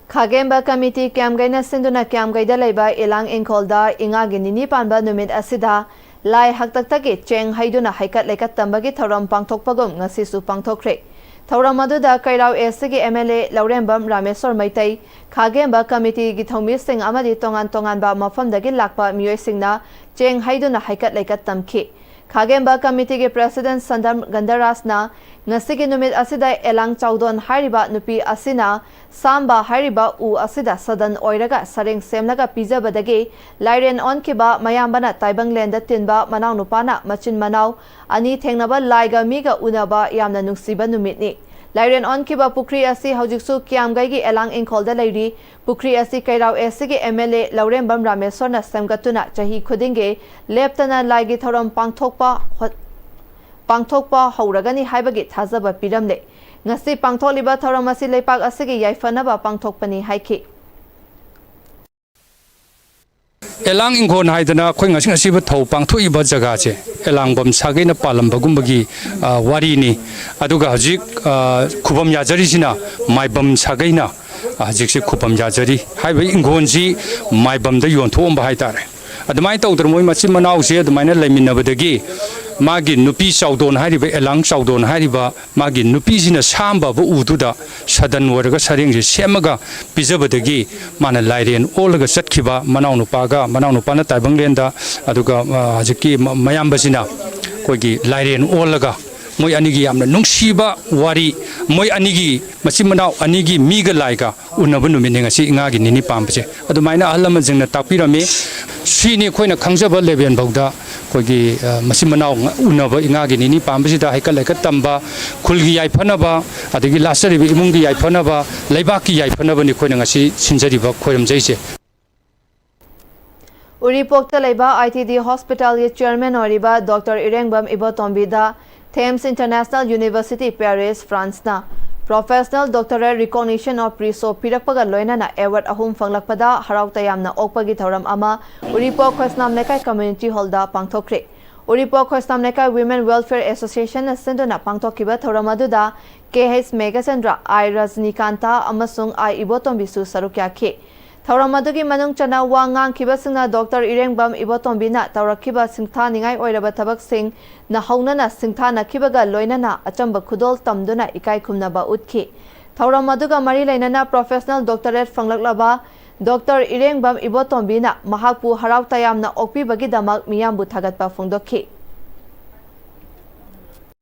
ꯈꯥꯒꯦꯝꯕ committee ꯀ꯭ꯌꯥꯝꯒꯩꯅ ꯁꯤꯟꯗꯨꯅ ꯀ꯭ꯌꯥꯝꯒꯩꯗ ꯂꯩꯕ ꯏꯂꯥꯡ ꯏꯪꯈꯣꯜꯗ ꯏꯉꯥꯒꯤ ꯅꯤꯅꯤ ꯄꯥꯟꯕ ꯅꯨꯃꯤꯠ ꯑꯁꯤꯗ ꯂꯥꯏ ꯍꯥꯛꯇꯛꯇꯒꯤ ꯆꯦꯡ ꯍꯩꯗꯨꯅ ꯍꯩꯀꯠ ꯂꯩꯀꯠ ꯇꯝꯕꯒꯤ ꯊꯧꯔꯝ ꯄꯥꯡꯊꯣꯛꯄꯒꯨꯝ ꯉꯁꯤꯁꯨ ꯄꯥꯡꯊꯣꯛꯈ꯭ꯔꯦ꯫ ꯊꯧꯔꯝ ꯑꯗꯨꯗ ꯀꯩꯔꯥꯎ Eastꯀꯤ M L A ꯂꯧꯔꯦꯝꯕꯝ ꯔꯥꯃꯦꯁꯣꯔ ꯃꯩꯇꯩ, ꯈꯥꯒꯦꯝꯕ committeeꯒꯤ ꯊꯧꯃꯤꯁꯤꯡ ꯑꯃꯗꯤ ꯇꯣꯉꯥꯟ ꯇꯣꯉꯥꯟꯕ ꯃꯐꯝꯗꯒꯤ ꯂꯥꯛꯄ ꯃꯤꯑꯣꯏꯁꯤꯡꯅ ꯆꯦꯡ ꯍꯩꯗꯨꯅ ꯍꯩꯀꯠ ꯂꯩꯀꯠ ꯇꯝꯈꯤ꯫ ꯈꯥꯒꯦꯝꯕ ꯀꯃꯤꯇꯤꯒꯤ ꯄ꯭ꯔꯦꯁꯤꯗꯦꯟꯠ ꯁꯟꯗꯝ ꯒꯟꯙꯔꯥꯖꯅ ꯉꯁꯤꯒꯤ ꯅꯨꯃꯤꯠ ꯑꯁꯤꯗ ꯑꯦꯂꯥꯡ ꯆꯥꯎꯗꯣꯟ ꯍꯥꯏꯔꯤꯕ ꯅꯨꯄꯤ ꯑꯁꯤꯅ ꯁꯥꯝꯕ ꯍꯥꯏꯔꯤꯕ ꯎ ꯑꯁꯤꯗ ꯁꯗꯟ ꯑꯣꯏꯔꯒ ꯁꯔꯦꯡ ꯁꯦꯝꯂꯒ ꯄꯤꯖꯕꯗꯒꯤ ꯂꯥꯏꯔꯦꯟ ꯑꯣꯟꯈꯤꯕ ꯃꯌꯥꯝꯕꯅ ꯇꯥꯏꯕꯪꯂꯦꯟꯗ ꯇꯤꯟꯕ ꯃꯅꯥꯎꯅꯨꯄꯥꯅ ꯃꯆꯤꯟ ꯃꯅꯥꯎ ꯑꯅꯤ ꯊꯦꯡꯅꯕ ꯂꯥꯏꯒ ꯃꯤꯒ ꯎꯅꯕ ꯌꯥꯝꯅ ꯅꯨꯡꯁꯤꯕ ꯅꯨꯃꯤꯠꯅꯤ꯫ ꯂꯥꯏꯔꯦꯟ ꯑꯣꯟꯈꯤꯕ ꯄꯨꯈ꯭ꯔꯤ ꯑꯁꯤ ꯍꯧꯖꯤꯛꯁꯨ ꯀꯤꯌꯥꯝꯒꯩꯒꯤ ꯑꯦꯂꯥꯡ ꯏꯪꯈꯣꯜꯗ ꯂꯩꯔꯤ꯫ ꯄꯨꯈ꯭ꯔꯤ ꯑꯁꯤ ꯀꯩꯔꯥꯎ ꯑꯦꯁꯤꯒꯤ ꯑꯦꯝ ꯑꯦꯜ ꯑꯦ ꯂꯧꯔꯦꯝꯕꯝ ꯔꯥꯃꯦꯁꯣꯔꯅ ꯁꯦꯝꯒꯠꯇꯨꯅ ꯆꯍꯤ ꯈꯨꯗꯤꯡꯒꯤ ꯂꯦꯞꯇꯅ ꯂꯥꯏꯒꯤ ꯊꯧꯔꯝ ꯄꯥꯡꯊꯣꯛꯄ ꯍꯣ-, ꯄꯥꯡꯊꯣꯛꯄ ꯍꯧꯔꯒꯅꯤ ꯍꯥꯏꯕꯒꯤ ꯊꯥꯖꯕ ꯄꯤꯔꯝꯂꯦ꯫ ꯉꯁꯤ ꯄꯥꯡꯊꯣꯛꯂꯤꯕ ꯊꯧꯔꯝ ꯑꯁꯤ ꯂꯩꯄꯥꯛ ꯑꯁꯤꯒꯤ ꯌꯥꯏꯐꯅꯕ ꯄꯥꯡꯊꯣꯛꯄꯅꯤ ꯍꯥꯏꯈꯤ꯫ ꯑꯦꯂꯥꯡ ꯏꯪꯈꯣꯜ ꯍꯥꯏꯗꯅ ꯑꯩꯈꯣꯏ ꯉꯁꯤ ꯉꯁꯤꯕ ꯊꯧ ꯄꯥꯡꯊꯣꯛꯏꯕ ꯖꯒꯥꯁꯦ ꯑꯦꯂꯥꯡꯕꯝ ꯁꯥꯒꯩꯅ ꯄꯥꯜꯂꯝꯕꯒꯨꯝꯕꯒꯤ, ꯑ, ꯋꯥꯔꯤꯅꯤ꯫ ꯑꯗꯨꯒ ꯍꯧꯖꯤꯛ, ꯑ, ꯈꯨꯕꯝ ꯌꯥꯖꯔꯤꯁꯤꯅ ꯃꯥꯏꯕꯝ ꯁꯥꯒꯩꯅ, ꯑ, ꯍꯧꯖꯤꯛꯁꯦ ꯈꯨꯕꯝ ꯌꯥꯖꯔꯤ ꯍꯥꯏꯕ ꯏꯪꯈꯣꯜꯁꯤ ꯃꯥꯏꯕꯝꯗ ꯌꯣꯟꯊꯣꯛꯑꯝꯕ ꯍꯥꯏꯇꯥꯔꯦ꯫ ꯑꯗꯨꯃꯥꯏꯅ ꯇꯧꯗꯅ ꯃꯣꯏ ꯃꯆꯤꯟ ꯃꯅꯥꯎꯁꯦ ꯑꯗꯨꯃꯥꯏꯅ ꯂꯩꯃꯤꯟꯅꯕꯗꯒꯤ ꯃꯥꯒꯤ ꯅꯨꯄꯤ ꯆꯥꯎꯗꯣꯟ ꯍꯥꯏꯔꯤꯕ, ꯑꯦꯂꯥꯡ ꯆꯥꯎꯗꯣꯟ ꯍꯥꯏꯔꯤꯕ ꯃꯥꯒꯤ ꯅꯨꯄꯤꯁꯤꯅ ꯁꯥꯝꯕꯕꯨ ꯎꯗꯨꯗ ꯁꯗꯟ ꯑꯣꯏꯔꯒ ꯁꯔꯦꯡꯁꯦ ꯁꯦꯝꯃꯒ ꯄꯤꯖꯕꯗꯒꯤ ꯃꯥꯅ ꯂꯥꯏꯔꯦꯟ ꯑꯣꯜꯂꯒ ꯆꯠꯈꯤꯕ ꯃꯅꯥꯎꯅꯨꯄꯥꯒ, ꯃꯅꯥꯎꯅꯨꯄꯥꯅ ꯇꯥꯏꯕꯪꯂꯦꯟꯗ, ꯑꯗꯨꯒ, ꯑ, ꯍꯧꯖꯤꯛꯀꯤ ꯃ-, ꯃꯌꯥꯝꯕꯁꯤꯅ ꯑꯩꯈꯣꯏꯒꯤ ꯂꯥꯏꯔꯦꯟ ꯑꯣꯜꯂꯒ ꯃꯣꯏ ꯑꯅꯤꯒꯤ ꯌꯥꯝꯅ ꯅꯨꯡꯁꯤꯕ ꯋꯥꯔꯤ, ꯃꯣꯏ ꯑꯅꯤꯒꯤ ꯃꯆꯤꯟ ꯃꯅꯥꯎ ꯑꯅꯤꯒꯤ ꯃꯤꯒ ꯂꯥꯏꯒ ꯎꯅꯕ ꯅꯨꯃꯤꯠꯅꯤ ꯉꯁꯤ ꯏꯉꯥꯒꯤ ꯅꯤꯅꯤ ꯄꯥꯟꯕꯁꯦ꯫ ꯑꯗꯨꯃꯥꯏꯅ ꯑꯍꯜ ꯂꯃꯟꯁꯤꯡꯅ ꯇꯥꯛꯄꯤꯔꯝꯃꯤ꯫ ꯁꯤꯅꯤ ꯑꯩꯈꯣꯏꯅ ꯈꯪꯖꯕ ꯂꯦꯕꯦꯟ ꯐꯥꯎꯗ ꯑꯩꯈꯣꯏꯒꯤ, ꯑ, ꯃꯆꯤꯟ ꯃꯅꯥꯎ ꯉ-, ꯎꯅꯕ ꯏꯉꯥꯒꯤ ꯅꯤꯅꯤ ꯄꯥꯟꯕꯁꯤꯗ ꯍꯩꯀꯠ ꯂꯩꯀꯠ ꯇꯝꯕ, ꯈꯨꯜꯒꯤ ꯌꯥꯏꯐꯅꯕ, ꯑꯗꯒꯤ ꯂꯥꯠꯆꯔꯤꯕ ꯏꯃꯨꯡꯒꯤ ꯌꯥꯏꯐꯅꯕ, ꯂꯩꯕꯥꯛꯀꯤ ꯌꯥꯏꯐꯅꯕꯅꯤ ꯑꯩꯈꯣꯏꯅ ꯉꯁꯤ ꯁꯤꯟꯖꯔꯤꯕ, ꯈꯣꯏꯔꯝꯖꯩꯁꯦ꯫ ꯎꯔꯤꯄꯣꯛꯇ ꯂꯩꯕ ꯑꯥꯏ ꯇꯤ ꯗꯤ ꯍꯣꯁꯄꯤꯇꯥꯜꯒꯤ ꯆꯤꯌꯔꯃꯦꯟ ꯑꯣꯏꯔꯤꯕ ꯗꯣꯛꯇꯔ ꯏꯔꯦꯡꯕꯝ ꯏꯕꯣꯇꯣꯝꯕꯤꯗ ꯊꯦꯝꯁ ꯏꯟꯇꯔꯅꯦꯁꯅꯦꯜ ꯌꯨꯅꯤꯚꯔꯁꯤꯇꯤ ꯄꯦꯔꯤꯁ, ꯐ꯭ꯔꯥꯟꯁꯅ Professional Doctorate Recognition of Priso ꯄꯤꯔꯛꯄꯒ ꯂꯣꯏꯅꯅ ꯑꯦꯋꯥꯔꯗ ꯑꯍꯨꯝ ꯐꯪꯂꯛꯄꯗ ꯍꯔꯥꯎ ꯇꯌꯥꯝꯅ ꯑꯣꯛꯄꯒꯤ ꯊꯧꯔꯝ ꯑꯃ ꯎꯔꯤꯄꯣꯛ ꯈꯣꯏꯁꯅꯥꯝ ꯂꯩꯀꯥꯏ ꯀꯝꯃ꯭ꯌꯨꯅꯤꯇꯤ ꯍꯣꯜꯗ ꯄꯥꯡꯊꯣꯛꯈ꯭ꯔꯦ꯫ ꯎꯔꯤꯄꯣꯛ ꯈꯣꯏꯁꯅꯥꯝ ꯂꯩꯀꯥꯏ ꯋꯤꯃꯦꯟ ꯋꯦꯜꯐꯤꯌꯔ ꯑꯦꯁꯣꯁꯤꯌꯦꯁꯟꯅ ꯁꯤꯟꯗꯨꯅ ꯄꯥꯡꯊꯣꯛꯈꯤꯕ ꯊꯧꯔꯝ ꯑꯗꯨꯗ ꯀꯦ ꯍꯩꯆ ꯃꯦꯘꯆꯟꯗ꯭ꯔ, ꯑꯥꯏ ꯔꯖꯅꯤꯀꯥꯟꯇ ꯑꯃꯁꯨꯡ ꯑꯥꯏ ꯏꯕꯣꯇꯣꯝꯕꯤꯁꯨ ꯁꯔꯨꯛ ꯌꯥꯈꯤ꯫ ꯊꯧꯔꯝ ꯑꯗꯨꯒꯤ ꯃꯅꯨꯡ ꯆꯟꯅ ꯋꯥ ꯉꯥꯡꯈꯤꯕꯁꯤꯡꯅ ꯗꯣꯛꯇꯔ ꯏꯔꯦꯡꯕꯝ ꯏꯕꯣꯇꯣꯝꯕꯤꯅ ꯇꯧꯔꯛꯈꯤꯕ ꯁꯤꯡꯊꯥꯅꯤꯡꯉꯥꯏ ꯑꯣꯏꯔꯕ ꯊꯕꯛꯁꯤꯡ ꯅꯧꯍꯧꯅꯅ ꯁꯤꯡꯊꯥꯅꯈꯤꯕꯒ ꯂꯣꯏꯅꯅ ꯑꯆꯝꯕ ꯈꯨꯗꯣꯜ ꯇꯝꯗꯨꯅ ꯏꯀꯥꯏ ꯈꯨꯝꯅꯕ ꯎꯠꯈꯤ꯫ ꯊꯧꯔꯝ ꯑꯗꯨꯒ ꯃꯔꯤ ꯂꯩꯅꯅ Professional Doctorate ꯐꯪꯂꯛꯂꯕ ꯗꯣꯛꯇꯔ ꯏꯔꯦꯡꯕꯝ ꯏꯕꯣꯇꯣꯝꯕꯤꯅ ꯃꯍꯥꯛꯄꯨ ꯍꯔꯥꯎ ꯇꯌꯥꯝꯅ ꯑꯣꯛꯄꯤꯕꯒꯤꯗꯃꯛ ꯃꯤꯌꯥꯝꯕꯨ ꯊꯥꯒꯠꯄ ꯐꯣꯡꯗꯣꯛꯈꯤ꯫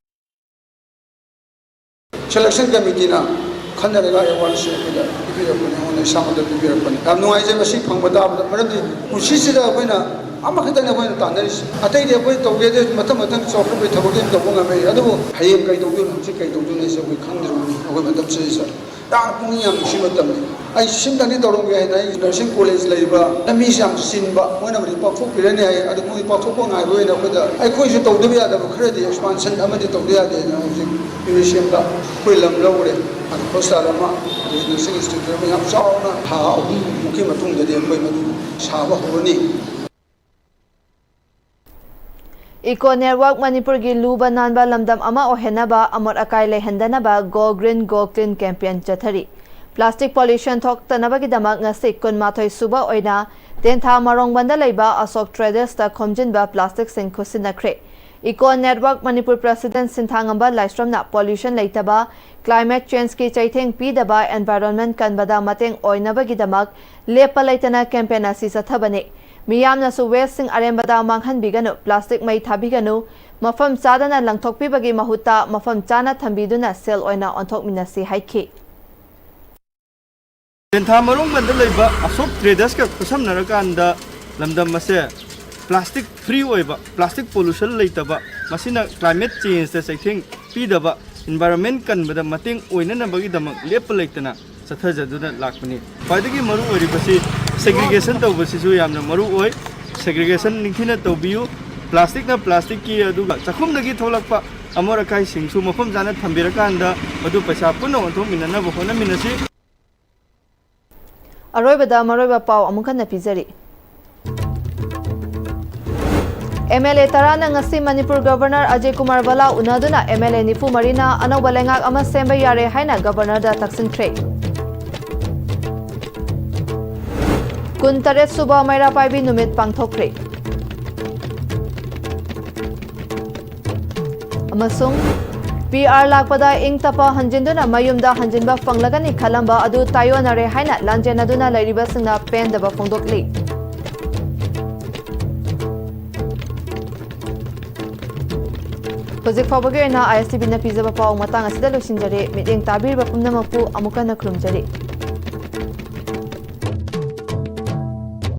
ꯁꯦꯂꯦꯛꯁꯟ ꯀꯃꯤꯇꯤꯅ ꯈꯟꯅꯔꯒ ꯑꯦꯋꯥꯔꯗꯁꯦ ꯑꯩꯈꯣꯏꯗ ꯄꯤꯕꯤꯔꯛꯄꯅꯤ, ꯑꯩꯉꯣꯟꯗ ꯏꯁꯥꯃꯛꯇ ꯄꯤꯕꯤꯔꯛꯄꯅꯤ꯫ ꯌꯥꯝ ꯅꯨꯡꯉꯥꯏꯖꯩ ꯃꯁꯤ ꯐꯪꯕ ꯇꯥꯕꯗ, ꯃꯔꯝꯗꯤ ꯄꯨꯟꯁꯤꯁꯤꯗ ꯑꯩꯈꯣꯏꯅ ꯑꯃꯈꯛꯇꯅꯦ ꯑꯩꯈꯣꯏꯅ ꯇꯥꯟꯅꯔꯤꯁꯤ꯫ ꯑꯇꯩꯗꯤ ꯑꯩꯈꯣꯏ ꯇꯧꯒꯦꯗꯤ ꯃꯊꯪ ꯃꯊꯪ ꯆꯥꯎꯈꯠꯄꯒꯤ ꯊꯕꯛꯇꯤ ꯑꯗꯨꯝ ꯇꯧꯕ ꯉꯝꯃꯦ, ꯑꯗꯨꯕꯨ ꯍꯌꯦꯡ ꯀꯩ ꯇꯧꯗꯣꯏꯅꯣ, ꯍꯧꯖꯤꯛ ꯀꯩ ꯇꯧꯗꯣꯏꯅꯣ ꯍꯥꯏꯁꯦ ꯑꯩꯈꯣꯏ ꯈꯪꯗ꯭ꯔꯤꯕꯅꯤ꯫ ꯑꯩꯈꯣꯏ ꯃꯇꯝꯁꯤꯗꯩꯁꯤꯗ ꯌꯥꯝꯅ ꯄꯨꯛꯅꯤꯡ ꯌꯥꯝ ꯅꯨꯡꯁꯤ ꯃꯇꯝꯅꯤ꯫ ꯑꯩ ꯁꯤꯝꯇꯪꯗꯤ ꯇꯧꯔꯝꯒꯦ ꯍꯥꯏꯅ ꯑꯩ ꯅꯔꯁꯤꯡ ꯀꯣꯂꯦꯖ ꯂꯩꯔꯤꯕ ꯂꯝꯕꯤꯁꯤ ꯌꯥꯝ ꯆꯤꯟꯕ, ꯃꯣꯏꯅꯕꯨꯗꯤ ꯄꯥꯡꯊꯣꯛꯄꯤꯔꯅꯤ ꯍꯥꯏ, ꯑꯗꯨ ꯃꯣꯏ ꯄꯥꯡꯊꯣꯛꯄ ꯉꯥꯏꯕ ꯑꯣꯏꯅ ꯑꯩꯈꯣꯏꯗ, ꯑꯩꯈꯣꯏꯁꯨ ꯇꯧꯗꯕ ꯌꯥꯗꯕ ꯈꯔꯗꯤ ꯑꯦꯛꯁꯄꯥꯟꯁꯟ ꯑꯃꯗꯤ ꯇꯧꯗ ꯌꯥꯗꯦꯅ ꯍꯧꯖꯤꯛ ꯃ꯭ꯌꯨꯖꯤꯌꯝꯗ ꯑꯩꯈꯣꯏ ꯂꯝ ꯂꯧꯔꯦ꯫ ꯑꯗꯨ ꯍꯣꯁꯄꯤꯇꯥꯜ ꯑꯃ, ꯑꯗꯒꯤ ꯅꯔꯁꯤꯡ ꯏꯟꯁꯇꯤꯇ꯭ꯌꯨꯠ ꯑꯃ ꯌꯥꯝ ꯆꯥꯎꯅ ꯊꯥ ꯑꯍꯨꯝꯃꯨꯛꯀꯤ ꯃꯇꯨꯡꯗꯗꯤ ꯑꯩꯈꯣꯏ ꯃꯗꯨ ꯁꯥꯕ ꯍꯧꯔꯅꯤ꯫ ꯏꯀꯣ ꯅꯦꯠꯋꯥꯔꯛ ꯃꯅꯤꯄꯨꯔꯒꯤ ꯂꯨꯕ ꯅꯥꯟꯕ ꯂꯝꯗꯝ ꯑꯃ ꯑꯣꯏꯍꯟꯅꯕ ꯑꯃꯣꯠ ꯑꯀꯥꯏ ꯂꯩꯍꯟꯗꯅꯕ Go Green Go Clean campaign ꯆꯠꯊꯔꯤ꯫ Plastic pollution ꯊꯣꯛꯇꯅꯕꯒꯤꯗꯃꯛ ꯉꯁꯤ ꯀꯨꯟꯃꯥꯊꯣꯏ ꯁꯨꯕ ꯑꯣꯏꯅ ꯇꯦꯟꯊꯥ ꯃꯔꯣꯡꯕꯟꯗ ꯂꯩꯕ ꯑꯁꯣꯛ ꯇ꯭ꯔꯦꯗꯔꯁꯇ ꯈꯣꯝꯖꯤꯟꯕ plasticꯁꯤꯡ ꯈꯨꯠꯁꯤꯟꯅꯈ꯭ꯔꯦ꯫ ꯏꯀꯣ ꯅꯦꯠꯋꯥꯔꯛ ꯃꯅꯤꯄꯨꯔ president ꯁꯤꯟꯊꯥꯉꯝꯕ ꯂꯥꯏꯁ꯭ꯔꯝꯅ pollution ꯂꯩꯇꯕ, climate changeꯀꯤ ꯆꯩꯊꯦꯡ ꯄꯤꯗꯕ, environment ꯀꯟꯕꯗ ꯃꯇꯦꯡ ꯑꯣꯏꯅꯕꯒꯤꯗꯃꯛ ꯂꯦꯞꯄ ꯂꯩꯇꯅ campaign ꯑꯁꯤ ꯆꯠꯊꯕꯅꯤ꯫ ꯃꯤꯌꯥꯝꯅꯁꯨ wasteꯁꯤꯡ ꯑꯔꯦꯝꯕꯗ ꯃꯥꯡꯍꯟꯕꯤꯒꯅꯨ, plastic ꯃꯩ ꯊꯥꯕꯤꯒꯅꯨ, ꯃꯐꯝ ꯆꯥꯗꯅ ꯂꯪꯊꯣꯛꯄꯤꯕꯒꯤ ꯃꯍꯨꯠꯇ ꯃꯐꯝ ꯆꯥꯅ ꯊꯝꯕꯤꯗꯨꯅ ꯁꯦꯜ ꯑꯣꯏꯅ ꯑꯣꯟꯊꯣꯛꯃꯤꯟꯅꯁꯤ ꯍꯥꯏꯈꯤ꯫ ꯇꯦꯟꯊꯥ ꯃꯔꯣꯡꯕꯟꯗ ꯂꯩꯕ ꯑꯁꯣꯛ ꯇ꯭ꯔꯦꯗꯔꯁꯀ ꯈꯨꯠꯁꯝꯅꯔꯀꯥꯟꯗ ꯂꯝꯗꯝ ꯑꯁꯦ plastic free ꯑꯣꯏꯕ, plastic pollution ꯂꯩꯇꯕ, ꯃꯁꯤꯅ climate changeꯇ ꯆꯩꯊꯦꯡ ꯄꯤꯗꯕ, environment ꯀꯟꯕꯗ ꯃꯇꯦꯡ ꯑꯣꯏꯅꯅꯕꯒꯤꯗꯃꯛ ꯂꯦꯞꯄ ꯂꯩꯇꯅ ꯆꯠꯊꯖꯗꯨꯅ ꯂꯥꯛꯄꯅꯤ꯫ ꯈ꯭ꯋꯥꯏꯗꯒꯤ ꯃꯔꯨ ꯑꯣꯏꯔꯤꯕꯁꯤ segregation ꯇꯧꯕꯁꯤꯁꯨ ꯌꯥꯝꯅ ꯃꯔꯨ ꯑꯣꯏ꯫ Segregation ꯅꯤꯡꯊꯤꯅ ꯇꯧꯕꯤꯌꯨ꯫ Plasticꯅ plasticꯀꯤ, ꯑꯗꯨꯒ ꯆꯥꯛꯈꯨꯝꯗꯒꯤ ꯊꯣꯛꯂꯛꯄ ꯑꯃꯣꯠ ꯑꯀꯥꯏꯁꯤꯡꯁꯨ ꯃꯐꯝ ꯆꯥꯅ ꯊꯝꯕꯤꯔꯀꯥꯟꯗ ꯃꯗꯨ ꯄꯩꯁꯥ ꯄꯨꯟꯅ ꯑꯣꯟꯊꯣꯛꯃꯤꯟꯅꯅꯕ ꯍꯣꯠꯅꯃꯤꯟꯅꯁꯤ꯫ ꯑꯔꯣꯏꯕꯗ ꯃꯔꯨꯑꯣꯏꯕ ꯄꯥꯎ ꯑꯃꯨꯛ ꯍꯟꯅ ꯄꯤꯖꯔꯤ꯫ MLA ꯇꯔꯥꯅ ꯉꯁꯤ ꯃꯅꯤꯄꯨꯔ Governor ꯑꯖꯌ ꯀꯨꯃꯥꯔ ꯚꯜꯂꯥ ꯎꯅꯗꯨꯅ MLA ꯅꯤꯐꯨ ꯃꯔꯤꯅ ꯑꯅꯧꯕ ꯂꯩꯉꯥꯛ ꯑꯃ ꯁꯦꯝꯕ ꯌꯥꯔꯦ ꯍꯥꯏꯅ Governorꯗ ꯇꯛꯁꯤꯟꯈ꯭ꯔꯦ꯫ ꯀꯨꯟꯇꯔꯦꯠ ꯁꯨꯕ ꯃꯩꯔꯥ ꯄꯥꯏꯕꯤ ꯅꯨꯃꯤꯠ ꯄꯥꯡꯊꯣꯛꯈ꯭ꯔꯦ꯫ ꯑꯃꯁꯨꯡ PR ꯂꯥꯛꯄꯗ ꯏꯪ ꯇꯞꯄ ꯍꯟꯖꯤꯟꯗꯨꯅ ꯃꯌꯨꯝꯗ ꯍꯟꯖꯤꯟꯕ ꯐꯪꯂꯒꯅꯤ ꯈꯜꯂꯝꯕ ꯑꯗꯨ ꯇꯥꯏꯑꯣꯟꯅꯔꯦ ꯍꯥꯏꯅ ꯂꯥꯟꯖꯦꯟꯅꯗꯨꯅ ꯂꯩꯔꯤꯕꯁꯤꯡꯅ ꯄꯦꯟꯗꯕ ꯐꯣꯡꯗꯣꯛꯂꯤ꯫ ꯍꯧꯖꯤꯛ ꯐꯥꯎꯕꯒꯤ ꯑꯣꯏꯅ ISTVꯅ ꯄꯤꯖꯕ ꯄꯥꯎ ꯃꯇꯥꯡ ꯑꯁꯤꯗ ꯂꯣꯏꯁꯤꯟꯖꯔꯦ꯫ ꯃꯤꯠꯌꯦꯡ ꯇꯥꯕꯤꯔꯤꯕ ꯄꯨꯝꯅꯃꯛꯄꯨ ꯑꯃꯨꯛ ꯍꯟꯅ ꯈꯨꯔꯨꯝꯖꯔꯤ꯫